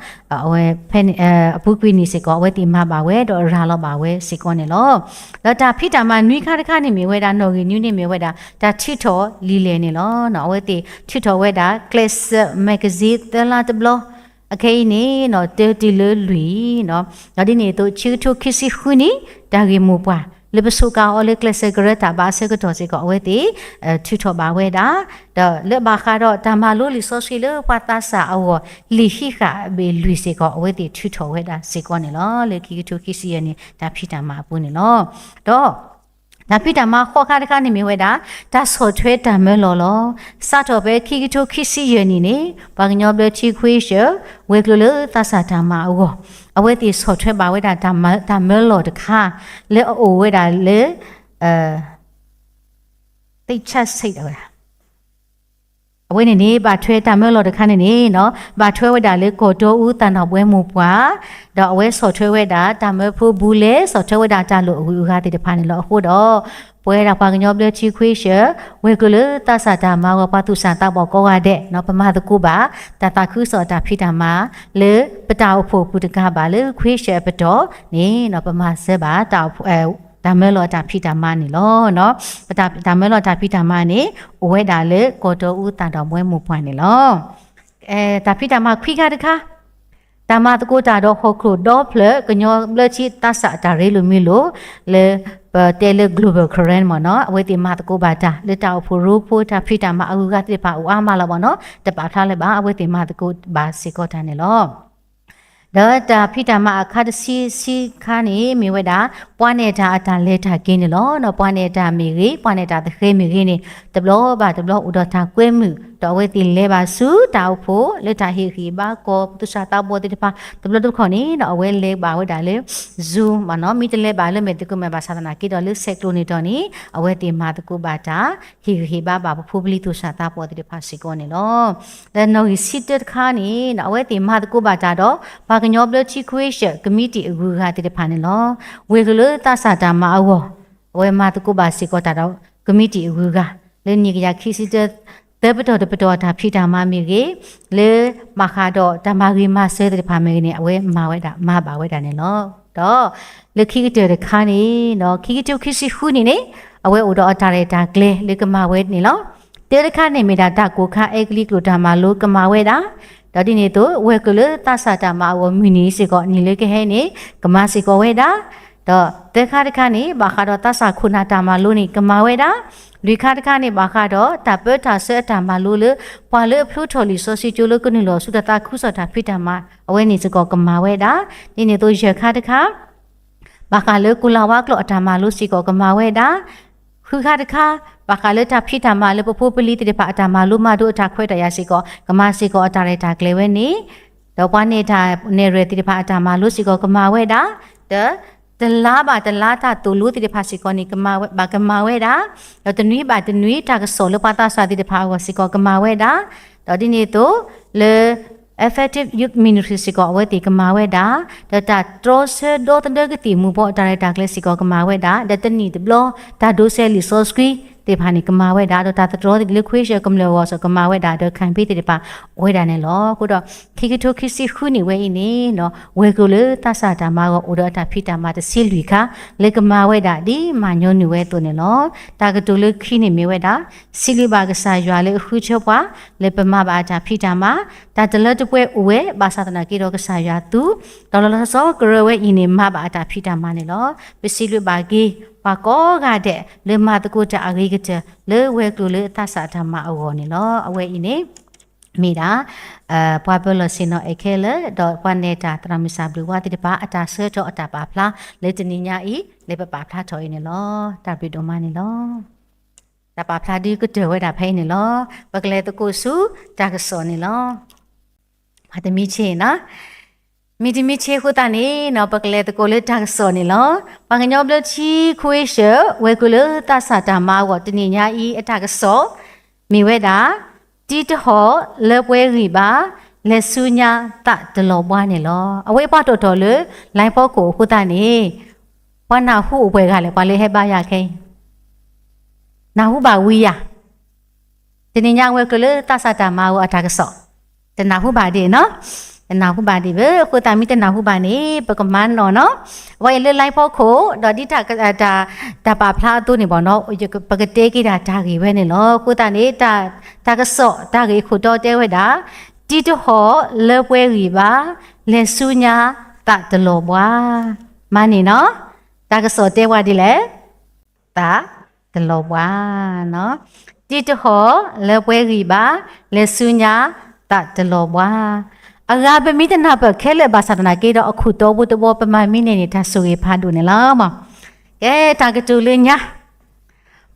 အဝဲဖဲန့ၣ် အပူၤကွံာ်နံၣ်စ့ၢ်ကီး အဝဲသ့ၣ်မၤဘၣ်ဝဲဒီးရၤလီၤဘၣ်ဝဲစ့ၢ်ကီးန့ၣ်လီၤ. ဒီးတၢ်ဖံးတၢ်မၤနွံခါတခါန့ၣ်မ့ၢ်ဝဲဒၣ် နီၣ်ဂံၢ်နွံန့ၣ်မ့ၢ်ဝဲဒၣ် တၢ်ထုးထီၣ်လံာ်လဲၢ်န့ၣ်လီၤ. အဝဲသ့ၣ်ထုးထီၣ်ဝဲဒၣ် ကျဲးစၢး magazine သၢလါတဘျီ အခဲအံၤန့ၣ်နီၤ တၢတုၤလၢလွံၢ်နီၤ, ဒီးဒ်န့ၣ်အသိး ခံကထိခံဆံဃုနံၣ် တၢ်ဂ့ၢ်မိၢ်ပှၢ် လၢပစူးကါအီၤလၢကျဲးစၢးကရၢတၢ်ဘါအဆၢကတီၢ်စ့ၢ်ကီး အဝဲသ့ၣ် ထုးထီၣ်ဘၣ်ဝဲဒၣ်, ဒီးလၢဘၣ်ဃးဒီးတၢ်မၤလိလံာ်စီဆှံလၢပှၤသးစၢ်အဂီၢ် လံာ်ဟံးဃာ်အဘ့ၣ်လွံၢ်စ့ၢ်ကီး အဝဲသ့ၣ်ထုးထီၣ်ဝဲဒၣ်စ့ၢ်ကီးန့ၣ်လီၤ. လၢခံကထိခံဆံယဲၢ်နံၣ် တၢ်ဖံးတၢ်မၤအပူၤန့ၣ်လီၤ. ဒီး တၢ်ဖံးတၢ်မၤဃိးခါတခါန့ၣ်မ့ၢ်ဝဲဒၣ် တၢ်ဆီၣ်ထွဲတၢ်မၢလီၤလီၤ. စးထီၣ်ဖဲခံကထိခံဆံယဲၢ်နံၣ်န့ၣ် ပှၤကညီဘျၢထံခွ့ရှၢၣ် ဝဲၤကျိၤလၢသးစၢ်တၢ်မၤအဂီၢ် အဝဲသ့ၣ်ဆီၣ်ထွဲဘၣ်ဝဲဒၣ်တၢ်မၢလီၤတခါ လၢအအိၣ်ဝဲဒၣ်လၢ သ့ၣ်ဆၣ်ဆ့းဝဲဒၣ် အဝဲန့ၣ်န့ၣ် ဘၣ်ထွဲတၢ်မၢလီၤတခါန့ၣ်န့ၣ် ဘၣ်ထွဲဝဲဒၣ်လၢကီၢ်တီအူသးနီၣ်ဘှဲမိၢ်ပှၢ်, ဒီးအဝဲဆီၣ်ထွဲဝဲဒၣ်တၢ်မၢဖိဘူးလဲ ဆီၣ်ထွဲဝဲဒၣ်တၢ်လိၣ်အဂုၤအဂၤသ့ၣ်တဖၣ်န့ၣ်လီၤ. အဃိဒီး ပဝဲဒၣ်ပှၤကညီဘျၢထံခွ့ရှၢၣ် ဝဲၤကျိၤလၢသးစၢ်တၢ်မၤအဂီၢ် ပှၤသူၣ်စၢ်သးဘီၣ်ကိးဂၤဒဲး ပမၤသကိးဘၣ် တၢ်သးခုကစီၣ်တၢ်ဖံးတၢ်မၤ လၢပတၢ်အိၣ်ဖှိၣ်ပူၤတကးဘၣ်လၢခွ့ရှၢၣ်အပတီၢ်န့ၣ် ပမၤစၢၤဘၣ် တၢ်မၢလီၤတၢ်ဖံးတၢ်မၤန့ၣ်လီၤ. တၢ်မၢလီၤတၢ်ဖံးတၢ်မၤန့ၣ် အိၣ်ဝဲဒၣ်လၢကီၢ်တီအူသးနီၣ်ဘှဲမိၢ်ပှၢ်န့ၣ်လီၤ. တၢ်ဖံးတၢ်မၤခွံခါတခါ တၢ်မၤသကိးတၢ်ဒီးဟီၣ်ခိၣ်ဒီဖျၢၣ် ကညီဘျၢထံသးစၢ်အတၢ်ရ့လိာ်မုာ်လိာ် လၢပတဲလၢ global current မ့ၢ်နီၤ အဝဲသ့ၣ်မၤသကိးဘၣ်တၢ် လၢတၢ်အိၣ်ဖှိၣ်ရိဖှိၣ်တၢ်ဖံးတၢ်မၤအဂုၤအဂၤသ့ၣ်တဖၣ်အိၣ်အါမးလီၤမ့ၢ်နီၤ တပာ်ဖျါလၢၤဘၣ် အဝဲသ့ၣ်မၤသကိးဘၣ်စ့ၢ်ကီးတၢ်န့ၣ်လီၤ. ဒီးတၢ်ဖံးတၢ်မၤအခါတဆံဆံခါန့ၣ် မ့ၢ်ဝဲဒၣ် ပှၤနဲၣ်တၢ်အတၢ်လဲၤတၢ်က့ၤန့ၣ်လီၤ. ပှၤနဲၣ်တၢ်မ့ၢ်ဂ့ၤ ပှၤနဲၣ်တၢ်သဃဲၤမ့ၢ်ဂ့ၤန့ၣ် တဘျီဘၣ်တဘျီအိၣ်ဒီးတၢ်ကွဲမုာ် ဒီးအဝဲသ့ၣ်လဲၤဘၣ်ဆူတၢ်အိၣ်ဖှိၣ် လၢတၢ်ဟ့ၣ်ဂံၢ်ဘါကီၢ်သူၣ်စၢ်သးဘီၣ်သ့ၣ်တဖၣ် တဘျီတခီၣ်န့ၣ်ဒီး အဝဲလဲၤဘၣ်ဝဲဒၣ်လၢ Zoom မ့ၢ်နီၤ မ့ၢ်တလဲၤဘၣ်လၢမဲာ်သကိးမဲာ်ဘၣ်ဆၣ်သနာ်က့ဒီး လၢဆဲးကျိးန့ၣ်ဒီးန့ၣ် အဝဲသ့ၣ်မၤသကိးဘၣ်တၢ် ဟ့ၣ်ဂံၢ်ဟ့ၣ်ဘါဘၣ်ပဖိပလံၤသူၣ်စၢ်သးဘီၣ်သ့ၣ်တဖၣ်စ့ၢ်ကီးန့ၣ်လီၤ. လၢနီၣ်ဂံၢ်ဆံတၢတခါန့ၣ် အဝဲသ့ၣ်မၤသကိးဘၣ်တၢ်ဒီး ပှၤကညီဘျၢထံခွ့ရှၢၣ် ကမံးတံာ်အဂုၤအဂၤသ့ၣ်တဖၣ်န့ၣ်လီၤ. ဝဲၤကျိၤလၢသးစၢ်တၢ်မၤအဂီၢ် အဝဲမၤသကိးဘၣ်စ့ၢ်ကီးတၢ်ဒီး ကမံးတံာ်အဂုၤအဂၤ လၢနံၣ်ကယၤခံဆံတၢ သၢပတီၢ်တပတီၢ်တၢ်ဖံးတၢ်မၤမ့ၢ်ဂ့ၤ, လၢဘၣ်ဃးဒီးတၢ်မၤဂ့ၤမၤစၢၤသ့ၣ်တဖၣ်မ့ၢ်ဂ့ၤန့ၣ် အဝဲမၤဝဲဒၣ် မၤဘၣ်ဝဲဒၣ်န့ၣ်လီၤ. ဒီးလၢခံကတၢၢ်တခါန့ၣ် ခံကထိခံဆံဃုနံၣ်န့ၣ် အဝဲအိၣ်ဒီးအတၢ်ရဲၣ်တၢ်ကျဲၤလၢကမၤဝဲန့ၣ်လီၤ. တၢတခါန့ၣ်မ့ၢ်ဒၣ်တၢ်ကိၢ်ခါအဲကလံးကျိာ်တၢ်မၤလိကမၤဝဲဒၣ်, ဒီးဒ်န့ၣ်အသိး ဝဲၤကျိၤလၢသးစၢ်တၢ်မၤအဂီၢ်မုၢ်နံၤစ့ၢ်ကီး နံၣ်လၢကဟဲန့ၣ် ကမၤစ့ၢ်ကီးဝဲဒၣ်, ဒီးသၢခါတခါန့ၣ် ဘၣ်ဃးဒီးသးစၢ်ခိၣ်နၢ်တၢ်မၤလိန့ၣ် ကမၤဝဲဒၣ်, လွံၢ်ခါတခါန့ၣ် ဘၣ်ဃးဒီးတၢ်ပၢတၢ်ဆှၢအတၢ်မၤလိလၢ ပှၤလၢအဖျိထီၣ်လံာ်စီဆှံကၠိလၢကနုာ်လီၤဆူတၢ်သးခုကစီၣ်တၢ်ဖံးတၢ်မၤ အဝဲန့ၣ်စ့ၢ်ကီးကမၤဝဲဒၣ်, ဒ်န့ၣ်အသိးယဲၢ်ခါတခါ ဘၣ်ဃးလၢကိၤလၤဝါကျိာ်အတၢ်မၤလိစ့ၢ်ကီးကမၤဝဲဒၣ်, ဃုခါတခါ ဘၣ်ဃးလၢတၢ်ဖံးတၢ်မၤလၢပဖိပလံၤသ့ၣ်တဖၣ်အတၢ်မၤလိမၤဒိးအတၢ်ခွဲးတၢ်ယာ်စ့ၢ်ကီး ကမၤစ့ၢ်ကီးအတၢ်ရဲၣ်တၢ်ကျဲၤဝဲန့ၣ်, ဒီးပှၤနဲၣ်တၢ်နဲၣ်ရွဲၣ်သ့ၣ်တဖၣ်အတၢ်မၤလိစ့ၢ်ကီးကမၤဝဲဒၣ်, ဒီး တလါဘၣ်တလါတၢ်သိၣ်လိသ့ၣ်တဖၣ်စ့ၢ်ကီးန့ၣ် ဘၣ်ကမၤဝဲဒၣ်, ဒီးတနွံဘၣ်တနွံတၢ်ကစီၣ်လၢပှၤသးစၢ်သ့ၣ်တဖၣ်အဂီၢ်စ့ၢ်ကီးကမၤဝဲဒၣ်, ဒီးဒ်န့ၣ်အသိး လၢ Effective Youth Ministry စ့ၢ်ကီးအဝဲသ့ၣ်ကမၤဝဲဒၣ်, ဒီးတၢ်တြီဆၢဒီသဒၢကသံၣ်မူၤဘှီးအတၢ်ရဲၣ်တၢ်ကျဲၤစ့ၢ်ကီးကမၤဝဲဒၣ်, ဒီးတနံၣ်တဘျီ တၢ်ဒိးစဲးလံာ်စီဆှံသ့ၣ်တဖၣ်န့ၣ် ကမၤဝဲဒၣ်, ဒီးတၢ်သတြီသ့ၣ်လၢခွ့ရှၢၣ်ကမျၢၢ်အဂီၢ်စ့ၢ်ကီးကမၤဝဲဒၣ်, ဒီး campaign သ့ၣ်တဖၣ်အိၣ်ဝဲဒၣ်န့ၣ်လီၤ. အဃိဒီး ခံကထိခံဆံဃုနံၣ်ဝဲအံၤန့ၣ် ဝဲၤကျိၤလၢသးစၢ်တၢ်မၤအဂီၢ် အိၣ်ဒီးအတၢ်ဖံးတၢ်မၤတဆံလွံၢ်ခါ လၢကမၤဝဲဒၣ်ဒ်မၤညီနုၢ်ဝဲအသိးန့ၣ်လီၤ. တၢ်ကတိၤလၢခံန့ၣ်မ့ၢ်ဝဲဒၣ် စံးဘျုးဘၣ်ကစၢ်ယွၤလၢအဃုထၢပှၤ လၢပမၤဘၣ်အတၢ်ဖံးတၢ်မၤ, တၢ်တလၢတပှဲၤအိၣ်ဝဲ ဘၣ်ဆၣ်သနာ်က့ဒီးကစၢ်ယွၤသူ ဒီးလီၤလီၤဆီဆီကရၢဝဲအံၤန့ၣ် မၤဘၣ်အတၢ်ဖံးတၢ်မၤန့ၣ်လီၤ. ပစံးဘျုးဘၣ်က့ၤ ပှၤကိးဂၤဒဲး လၢမၤသကိးတၢ်အဂ့ၤကတၢၢ် လၢဝဲၤကျိၤလၢသးစၢ်တၢ်မၤအဂီၢ်န့ၣ်လီၤ. အဝဲအံၤန့ၣ် မ့ၢ်ဒၣ် ပှၤပၢၤလီၢ်ဆ့ၣ်နီၤအဲၣ်ခဲလၢာ် ဒီးပှၤနဲၣ်တၢ်သရၣ်မုၣ်သရၣ်ဘျုးဝါသ့ၣ်တဖၣ် အတၢ်ဆၢထီၣ်အတၢ်ပာ်ဖျါ လၢတနံၤညါအံၤ လၢပပာ်ဖျါထီၣ်အံၤန့ၣ်လီၤ. တၢ်ဘျုးဒိၣ်မးန့ၣ်လီၤ. တၢ်ပာ်ဖျါဒုးကတၢၢ်ဝဲဒၣ်ဖဲအံၤန့ၣ်လီၤ. ပကလဲၤသကိးဆူတၢ်ကစီၣ်န့ၣ်လီၤ. မ့တမ့ၢ်ဆ့နီၤ, မ့တမ့ၢ်ဆ့အဃိသတးန့ၣ်နီၤ ပကလဲၤသကိးလၢတၢ်ကစီၣ်န့ၣ်လီၤ. ပှၤကညီဘျၢထံခွ့ရှၢၣ် ဝဲၤကျိၤလၢသးစၢ်တၢ်မၤအဂီၢ် တနံၤညါအံၤအတၢ်ကစီၣ် မ့ၢ်ဝဲဒၣ် တံတဟီၣ်လၢပှဲၤဂံၢ်ဘါ လဲၤဆူညါသးတလီၤဘှါန့ၣ်လီၤ. အဝဲပှၤတီၢ်တီၢ်လၢ လၢဖီခိၣ်အဃိသတးန့ၣ် ပှၤနၢ်ဟူအိၣ်ပှဲၤဂၤလဲၣ် ပှၤလၢဟဲဘါယၤခဲအံၤ နၢ်ဟူဘၣ်ဝံၤယၤ, တနံၤညါဝဲၤကျိၤလၢသးစၢ်တၢ်မၤအဂီၢ်အတၢ်ကစီၣ်, တနၢ်ဟူဘၣ်ဒံးနီၤ, တနၢ်ဟူဘၣ်ဒံးဘၣ်, အဃိသတးမ့ၢ်တနၢ်ဟူဘၣ်န့ၣ် ပကမၤနီၣ်နီၤ, အဝဲအံၤလၢလၢဖီခိၣ် ဒီးဒ်တၢ် တၢ်ပာ်ဖျါအသိးန့ၣ်ဘၣ်နီၤ, ပကတဲက့ၤဒၣ်တၢ်ဂ့ၢ်ဝဲန့ၣ်လီၤ. အဃိသတးန့ၣ် တၢ်ကစီၣ်တၢ်ဂ့ၢ်အခိၣ်တီတဲဝဲဒၣ် တံတဟီၣ်လၢပှဲၤဂံၢ်ဘါ လဲၤဆူညါသးတလီၤဘှါ, မၤန့ၣ်နီၤ, တၢ်ကစီၣ်တဲဝဲဒ်လဲၣ် သးတလီၤဘှါနီၤ, တံတဟီၣ်လၢပှဲၤဂံၢ်ဘါ လဲၤဆူညါသးတလီၤဘှါ, အဂၤပမ့ၢ်တနၢ်ပၢၢ်ခဲလၢာ်ဘၣ်ဆၣ်သနာ်က့ဒီး အခိၣ်တီဘိတဘီ ပမၤမံန့ၢ်န့ၣ် တၢ်ဆိၣ်ဂ့ၤဖးဒိၣ်န့ၣ်လီၤ. ကဲ တၢ်ကတိၤလၢညါ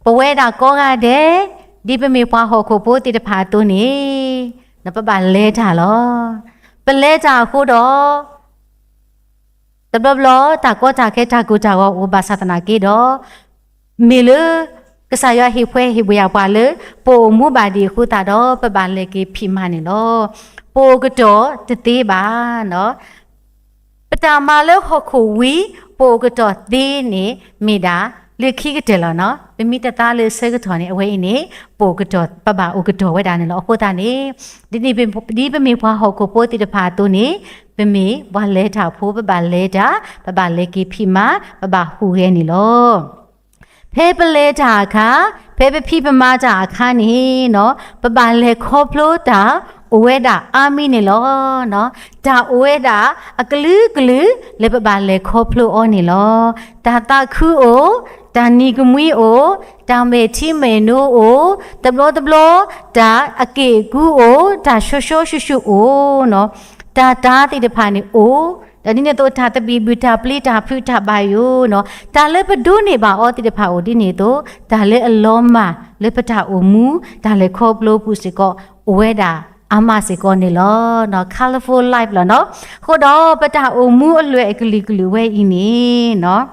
ပဝဲဒၣ်ကိးဂၤဒဲး, ဒ်ပမ့ၢ်ပှၤဟီၣ်ခိၣ်ဖိသ့ၣ်တဖၣ်အသိးန့ၣ်, ပဘၣ်လဲၤတၢ်လီၤ. ပလဲၤတၢ်အဃိဒီး တဘျီဘျီ တၢ်ကီတၢ်ခဲ တၢ်ကိၢ်တၢ်ဂီၤအိၣ်ဘၣ်ဆၣ်သနာ်က့ဒီး, မ့ၢ်လၢ ကစၢ်ယွၤဟ့ၣ်ဖှဲဟ့ၣ်ဘၣ်ယၤပှၤလၢ ပအိၣ်မူဘၣ်ဒံးအဃိသတးဒီး ပဘၣ်လဲၤက့ၤဖံးမၤန့ၣ်လီၤ. ပအိၣ်ကတီၢ်တသ့ဘၣ်. ပတၢ်မၤလၢဟီၣ်ခိၣ်ဝံၤ ပအိၣ်ကတီၢ်သ့န့ၣ် မ့ၢ်ဒၣ်လၢခံကတၢၢ်လီၤ. ပမ့ၢ်တသးလၢဆၢကတီၢ်န့ၣ် အဝဲအံၤန့ၣ် ပအိၣ်ကတီၢ် ပဘၣ်အိၣ်ကတီၢ်ဝဲဒၣ်န့ၣ်လီၤ. အဃိသတးန့ၣ် ဒ်ပမ့ၢ်ပှၤဟီၣ်ခိၣ်ဖိသ့ၣ်တဖၣ်အသိးန့ၣ်, ပမ့ၢ်ပှၤလဲၤတၢ်ဖိ ပဘၣ်လဲၤတၢ်, ပဘၣ်လဲၤက့ၤဖံးမၤ, ပဘၣ်ဟူးဂဲၤန့ၣ်လီၤ. ဖဲပလဲၤတၢ်အခါ, ဖဲပဖံးပမၤတၢ်အခါန့ၣ်, ပဘၣ်လဲၤခီဖျိတၢ်အိၣ်ဝဲဒၣ်အါမံၤန့ၣ်လီၤ. တၢ်အိၣ်ဝဲဒၣ်အကလုာ်ကလုာ်လၢပဘၣ်လဲၤခီဖျိအီၤန့ၣ်လီၤ. တၢ်သးခုအိၣ်, တၢ်နံၤကမှံအိၣ်, တၢ်မဲာ်ထံမဲာ်နိအိၣ်, တဘျီတဘျီ တၢ်အက့ၢ်အကူအိၣ်, တၢ်ဆှီဆှီဆှူဆှူအိၣ်, တၢ်တၤသ့ၣ်တဖၣ်န့ၣ်အိၣ်, ဒီးဒ်န့ၣ်အသိး တၢ်သဘံၣ်ဘုၣ် တၢ်ပျံၤတၢ်ဖုးတၢ်ဘၣ်ယိၣ်, တၢ်လၢပဒိးန့ၢ်ဘၣ်အီၤသ့ၣ်တဖၣ်အိၣ်ဒ်န့ၣ်အသိး, တၢ်လၢအလီၤမၢ်လၢပတၢ်အိၣ်မူ တၢ်လဲၤခီဖျိပူၤစ့ၢ်ကီး အိၣ်ဝဲဒၣ်အါမးစ့ၢ်ကီးန့ၣ်လီၤ. Colorful life လီၤ. အဃိဒီးပတၢ်အိၣ်မူအလွဲၢ်အကလုာ်ကလုာ်ဝဲအံၤန့ၣ်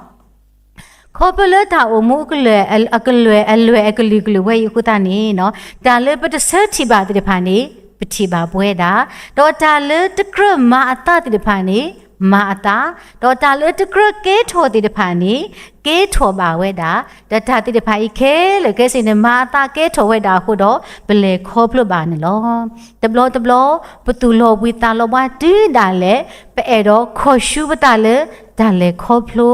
ခီဖျိလၢတၢ်အိၣ်မူအကလုာ်အလွဲၢ်အကလုာ်ဝဲအံၤအဃိသတးန့ၣ်, တၢ်လၢပတဆၢထံၣ်ဘၣ်သ့ၣ်တဖၣ်န့ၣ် ပထံၣ်ဘၣ်ပဝဲဒၣ်, ဒီးတၢ်လၢတကြၢးမၤအသးသ့ၣ်တဖၣ်န့ၣ် မၤအသး, ဒီးတၢ်လၢတကြၢးကဲထီၣ်သ့ၣ်တဖၣ်န့ၣ် ကဲထီၣ်ဘၣ်ဝဲဒၣ်, ဒီးတၢ်သ့ၣ်တဖၣ်အံၤခဲလၢာ်ခဲဆ့န့ၣ် မၤအသးကဲထီၣ်ဝဲဒၣ်အဃိဒီး ပလဲၤခီဖျိဘၣ်န့ၣ်လီၤ. တဘျီတဘျီ ပသူၣ်လီၤဘှံးသးလီၤဘှါတုၤဒၣ်လဲာ် ပအဲၣ်ဒိးခီၣ်ဆူပသးလၢ တၢ်လဲၤခီဖျိ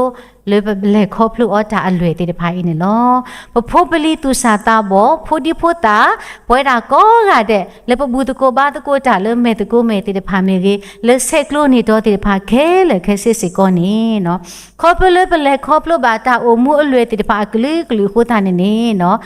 လၢပလဲၤခီဖျိအီၤတၢ်အလွဲၢ်သ့ၣ်တဖၣ်အံၤန့ၣ်လီၤ. ပဖိပလံၤသူၣ်စၢ်သးဘီၣ် ဖိဒံဖိသၣ် ပဝဲဒၣ်ကိးဂၤဒဲး လၢပဘူၣ်သကိးဘါသကိးတၢ်လၢမဲာ်သကိးမဲာ်သ့ၣ်တဖၣ်မ့ၢ်ဂ့ၤ, လၢဆဲးကျိးန့ၢ်ဒီးသ့ၣ်တဖၣ်ခဲလၢာ်ခဲဆ့စ့ၢ်ကီးန့ၣ်, ခီဖျိလၢပလဲၤခီဖျိဘၣ်တၢ်အိၣ်မူအလွဲၢ်သ့ၣ်တဖၣ်အကလုာ်ကလုာ်အဃိသတးန့ၣ်န့ၣ်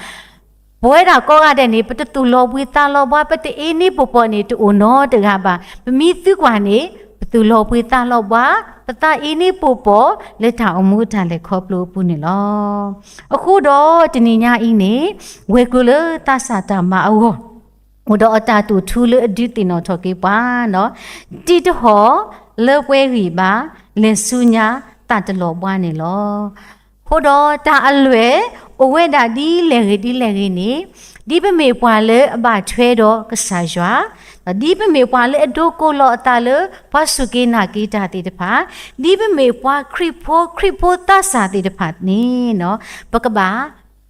ပဝဲဒၣ်ကိးဂၤဒဲးန့ၣ် ပတသူၣ်လီၤဘှံးသးလီၤဘှါ ပတအ့န့ၢ်ပီၢ်ပီၢ်န့ၣ် တအိၣ်နီတဂၤဘၣ်. ပမ့ၢ်သံကွၢ်န့ၣ် ပသူၣ်လီၤဘှံးသးလီၤဘှါ ပသးအ့န့ၢ်ပီၢ်ပီၢ်လၢတၢ်အိၣ်မူတၢ်လဲၤခီဖျိအပူၤန့ၣ်လီၤ. အဃိဒီးတနံၤညါအံၤန့ၣ် ဝဲၤကျိၤလၢသးစၢ်တၢ်မၤအဂီၢ် အိၣ်ဒီးအတၢ်တိာ်ထူလၢအဒုးသ့ၣ်နီၣ်ထီၣ်က့ၤပှၤ, တံးတဟီၣ်လၢပှဲၤဂံၢ်ဘါ, လဲၤဆူညါသးတလီၤဘှါန့ၣ်လီၤ. အဃိဒီးတၢ်အလွဲၢ် အိၣ်ဝဲဒၣ်ဒ်လဲၣ်ဂ့ၤဒ်လဲၣ်ဂ့ၤန့ၣ်, ဒ်ပမ့ၢ်ပှၤလၢအဘၣ်ထွဲဒီးကစၢ်ယွၤ, ဒ်ပမ့ၢ်ပှၤလၢအဒိးကိးလီၤအသးလၢ ပှၤစူၢ်က့ၤနာ်က့ၤတၢ်သ့ၣ်တဖၣ်, ဒ်ပမ့ၢ်ပှၤခရံာ်ဖိခရံာ်ဖိသးစၢ်သ့ၣ်တဖၣ်န့ၣ်, ပကဘၣ်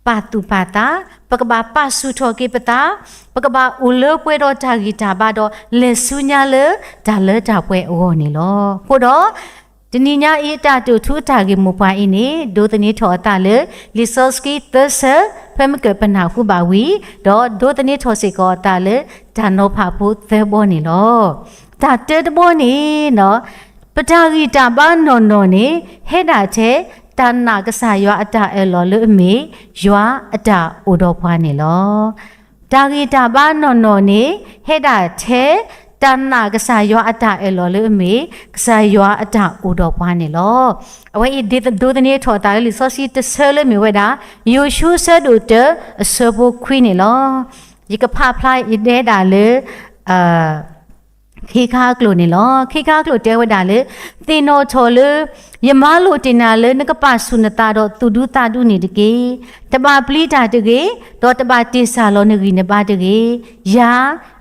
ပာ်သူၣ်ပာ်သး, ပကဘၣ်ပာ်ဆူၣ်ထီၣ်က့ၤပသး, ပကဘၣ်အိၣ်လၢပှဲၤဒီးတၢ်ဂံၢ်တၢ်ဘါဒီး လဲၤဆူညါလၢတၢ်လၢတၢ်ပှဲၤအဂီၢ်န့ၣ်လီၤ. အဃိဒီး တနံၤညါအံၤ တၢ်တိာ်ထူအတၢ်ဂ့ၢ်မိၢ်ပှၢ်အံၤန့ၣ် ဒိးသန့ၤထီၣ်အသးလၢ လံာ်စီဆှံသၢဆၢ ဖဲမ့ၢ်ကပနၢ်ဟူဘၣ်ဝံၤ, ဒီးဒိးသန့ၤထီၣ်စ့ၢ်ကီးအသးလၢ တၢ်နီၤဖးဖိသၢဘီန့ၣ်လီၤ. တၢ်တၢတဘီန့ၣ် ပတၢ်ဂံၢ်တၢ်ဘါနီၢ်နီၢ်န့ၣ် ဟဲဒၣ်ထဲ တၢ်နာ်ကစၢ်ယွၤအတၢ်အၢၣ်လီၤလၢအမ့ၢ် ယွၤအတၢ်အိၣ်ဒီးပှၤန့ၣ်လီၤ. တၢ်ဂံၢ်တၢ်ဘါနီၢ်နီၢ်န့ၣ် ဟဲဒၣ်ထဲ တၢ်နာ်ကစၢ်ယွၤအတၢ်အၢၣ်လီၤလၢအမ့ၢ် ကစၢ်ယွၤအတၢ်အိၣ်ဒီးပှၤန့ၣ်လီၤ. အဝဲအံၤဒိးသန့ၤထီၣ်အသးလၢလံာ်စီဆှံတဆၢလၢမ့ၢ်ဝဲဒၣ် ယိၤၡူအဆၢဒိၣ်တၢ အဆၢဖိခွံန့ၣ်လီၤ. ယကဖးဖျါယတဲဒၣ်လၢ ခ့ခါအကျိာ်န့ၣ်လီၤ. ခ့ခါအကျိာ်တဲဝဲဒၣ်လၢ သ့ၣ်နီၣ်ထီၣ်လၢ ယမၤလိာ်တ့ၢ်နၤလၢနကပာ်ဆူၣ်နသးဒီးသူၣ်ဒူသးဒူန့ၣ်တက့ၢ်. တဘၣ်ပျံၤတၢ်တဂ့ၤ, ဒီးတဘၣ်တ့ၢ်စၢ်လီၤနဂံၢ်နဘါတဂ့ၤ. ယၤ,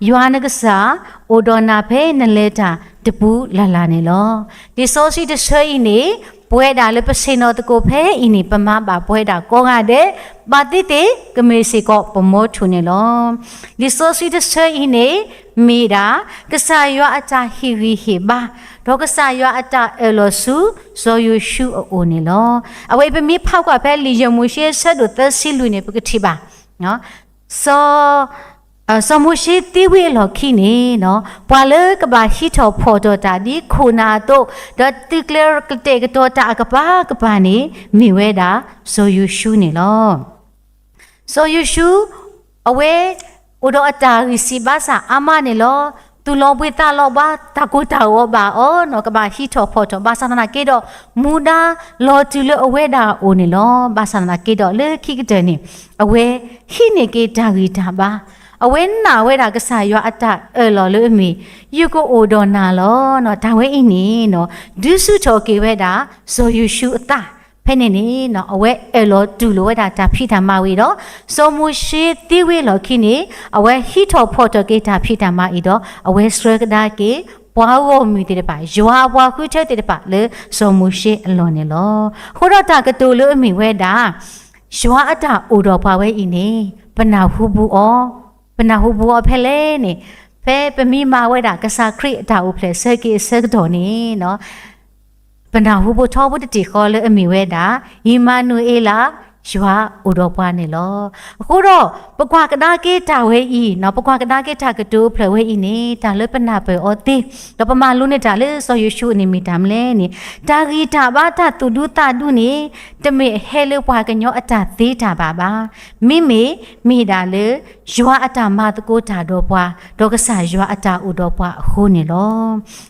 ယွၤနကစၢ် အိၣ်ဒီးနၤဖဲနလဲၤတၢ်တပူၤလၢ်လၢ်န့ၣ်လီၤ. လံာ်စီဆှံတဆၢအံၤန့ၣ် ပဝဲဒၣ်လၢပဆ့ၣ်နီၤသကိးဖဲအံၤန့ၣ် ပမၤဘၣ်ပဝဲဒၣ်ကိးဂၤဒဲး, ဘၣ်သ့ၣ်သ့ၣ် ကမ့ၢ်စ့ၢ်ကီးပမီထိၣ်န့ၣ်လီၤ. လံာ်စီဆှံတဆၢအံၤန့ၣ် မ့ၢ်ဒၣ် ကစၢ်ယွၤအတၢ်ဟ့ၣ်ဂံၢ်ဟ့ၣ်ဘါ, ဒီးကစၢ်ယွၤအတၢ်အၢၣ်လီၤဆူ စီၤယိၤၡူအအိၣ်န့ၣ်လီၤ. အဝဲအံၤပမ့ၢ်ဖးကွၢ်ဖဲလံာ်ယဲၢ်မိၤၡ့အဆၢဒိၣ်သၢဆံလွံၢ်န့ၣ် ပကထံၣ်ဘၣ် စီၤ, စီၤမိၤၡ့သံဝံၤအလီၢ်ခံန့ၣ်, ပှၤလၢကဘၣ်ဟံးထီၣ်ဖီၣ်ထီၣ်တၢ်ဒ်ခိၣ်နၢ်အသိး, ဒီးသုးကျဲၤကတဲာ်ကတီၤတၢ်အကပၤကပၤန့ၣ် မ့ၢ်ဝဲဒၣ် စီၤယိၤၡူန့ၣ်လီၤ. စီၤယိၤၡူ အဝဲ အိၣ်ဒီးအတၢ်ဂံၢ်စၢ်ဘါစၢ်အါမးန့ၣ်လီၤ. သူၣ်လီၤဘှံးသးလီၤဘှါ တၢ်ကိၢ်တၢ်ဂီၤဘၣ်အီၤနီၤ, ကဘၣ်ဟံးထီၣ်ဖီၣ်ထီၣ်, ဘၣ်ဆၣ်သနာ်က့ဒီး မူဒါလီၤတုၤလၢအဝဲဒၣ်အအိၣ်န့ၣ်လီၤ. ဘၣ်ဆၣ်သနာ်က့ဒီး လၢခံကတၢၢ်န့ၣ် အဝဲဟံးန့ၢ်က့ၤတၢ်ဂံၢ်တၢ်ဘါ, အဝဲနာ်ဝဲဒၣ်ကစၢ်ယွၤအတၢ်အၢၣ်လီၤလၢအမ့ၢ် ယကအိၣ်ဒီးနၤလီၤ. တၢ်ဝဲအံၤန့ၣ်နီၤ ဒုးဆူၣ်ထီၣ်က့ၤဝဲဒၣ် စီၤယိၤၡူအသး ဖဲန့ၣ်န့ၣ်နီၤ အဝဲအၢၣ်လီၤတူၢ်လိာ်ဝဲဒၣ်တၢ်ဖံးတၢ်မၤဝဲဒီး စီၤမိၤၡ့သံဝံၤလီၢ်ခံန့ၣ် အဝဲဟံးထီၣ်ဖီၣ်ထီၣ်က့ၤတၢ်ဖံးတၢ်မၤအံၤဒီး အဝဲဆှၢကဒါက့ၤ ပှၤဂီၢ်မုၢ်သ့ၣ်တဖၣ် ယွၤအပှၤဃုထၢသ့ၣ်တဖၣ်လၢစီၤမိၤၡ့အလီၢ်န့ၣ်လီၤ. အဃိဒီးတၢ်ကတိၤလၢအမ့ၢ်ဝဲဒၣ် ယွၤအတၢ်အိၣ်ဒီးပှၤဝဲအံၤန့ၣ် ပနၢ်ဟူဘူးအီၤ, ပနၢ်ဟူဘူးအီၤဖဲလဲၣ်န့ၣ်, ဖဲပမ့ၢ်မၤဝဲဒၣ်ကစၢ်ခရံာ်အတၢ်အိၣ်ဖျဲၣ်ဆၢက့ၤအဆၢကတီၢ်န့ၣ် ပနၢ်ဟူဘူးထီဘိတထံၣ်ဃီလၢအမ့ၢ်ဝဲဒၣ် အံၣ်မၤနူၤအ့လး, ယွၤအိၣ်ဒီးပှၤန့ၣ်လီၤ. အဃိဒီး ပကွၢ်ကဒါက့ၤတၢ်ဝဲအံၤ, ပကွၢ်ကဒါက့ၤတၢ်ကတိၤအိၣ်ဖျဲၣ်ဝဲအံၤန့ၣ် တၢ်လၢပနၢ်ပၢၢ်အီၤသ့, ဒီးပမၤလိန့ၢ်တၢ်လၢစီၤယိၤၡူအန့ၣ်မ့ၢ်တၢ်မနုၤလဲၣ်န့ၣ်, တၢ်ဂံၢ်တၢ်ဘါတၢ်သူၣ်ဒူသးဒူန့ၣ် တမ့ၢ်အဟဲလၢပှၤကညီအတၢ်သ့တၢ်ဘၣ်ဘၣ်. မ့မ့ၢ် မ့ၢ်ဒၣ်လၢ ယွၤအတၢ်မၤသကိးတၢ်ဒီးပှၤ, ဒီးကစၢ်ယွၤအတၢ်အိၣ်ဒီးပှၤအဃိန့ၣ်လီၤ.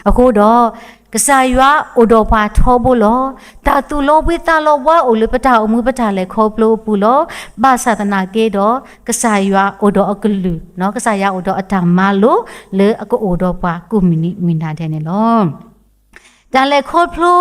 အဃိဒီး ကစၢ်ယွၤအိၣ်ဒီးပှၤထီဘိလီၤ. တၢ်သူၣ်လီၤဘှံးသးလီၤဘှါအိၣ်လၢပတၢ်အိၣ်မူပတၢ်လဲၤခီဖျိအပူၤလီၤ. ဘၣ်ဆၣ်သနာ်က့ဒီး ကစၢ်ယွၤအိၣ်ဒီးအကလုၢ်, ကစၢ်ယွၤအိၣ်ဒီးအတၢ်မၤလိာ် လၢအကအိၣ်ဒီးပှၤကိးမုၢ်နံၤမုၢ်နၤဒဲးန့ၣ်လီၤ. တၢ်လဲၤခီဖျိ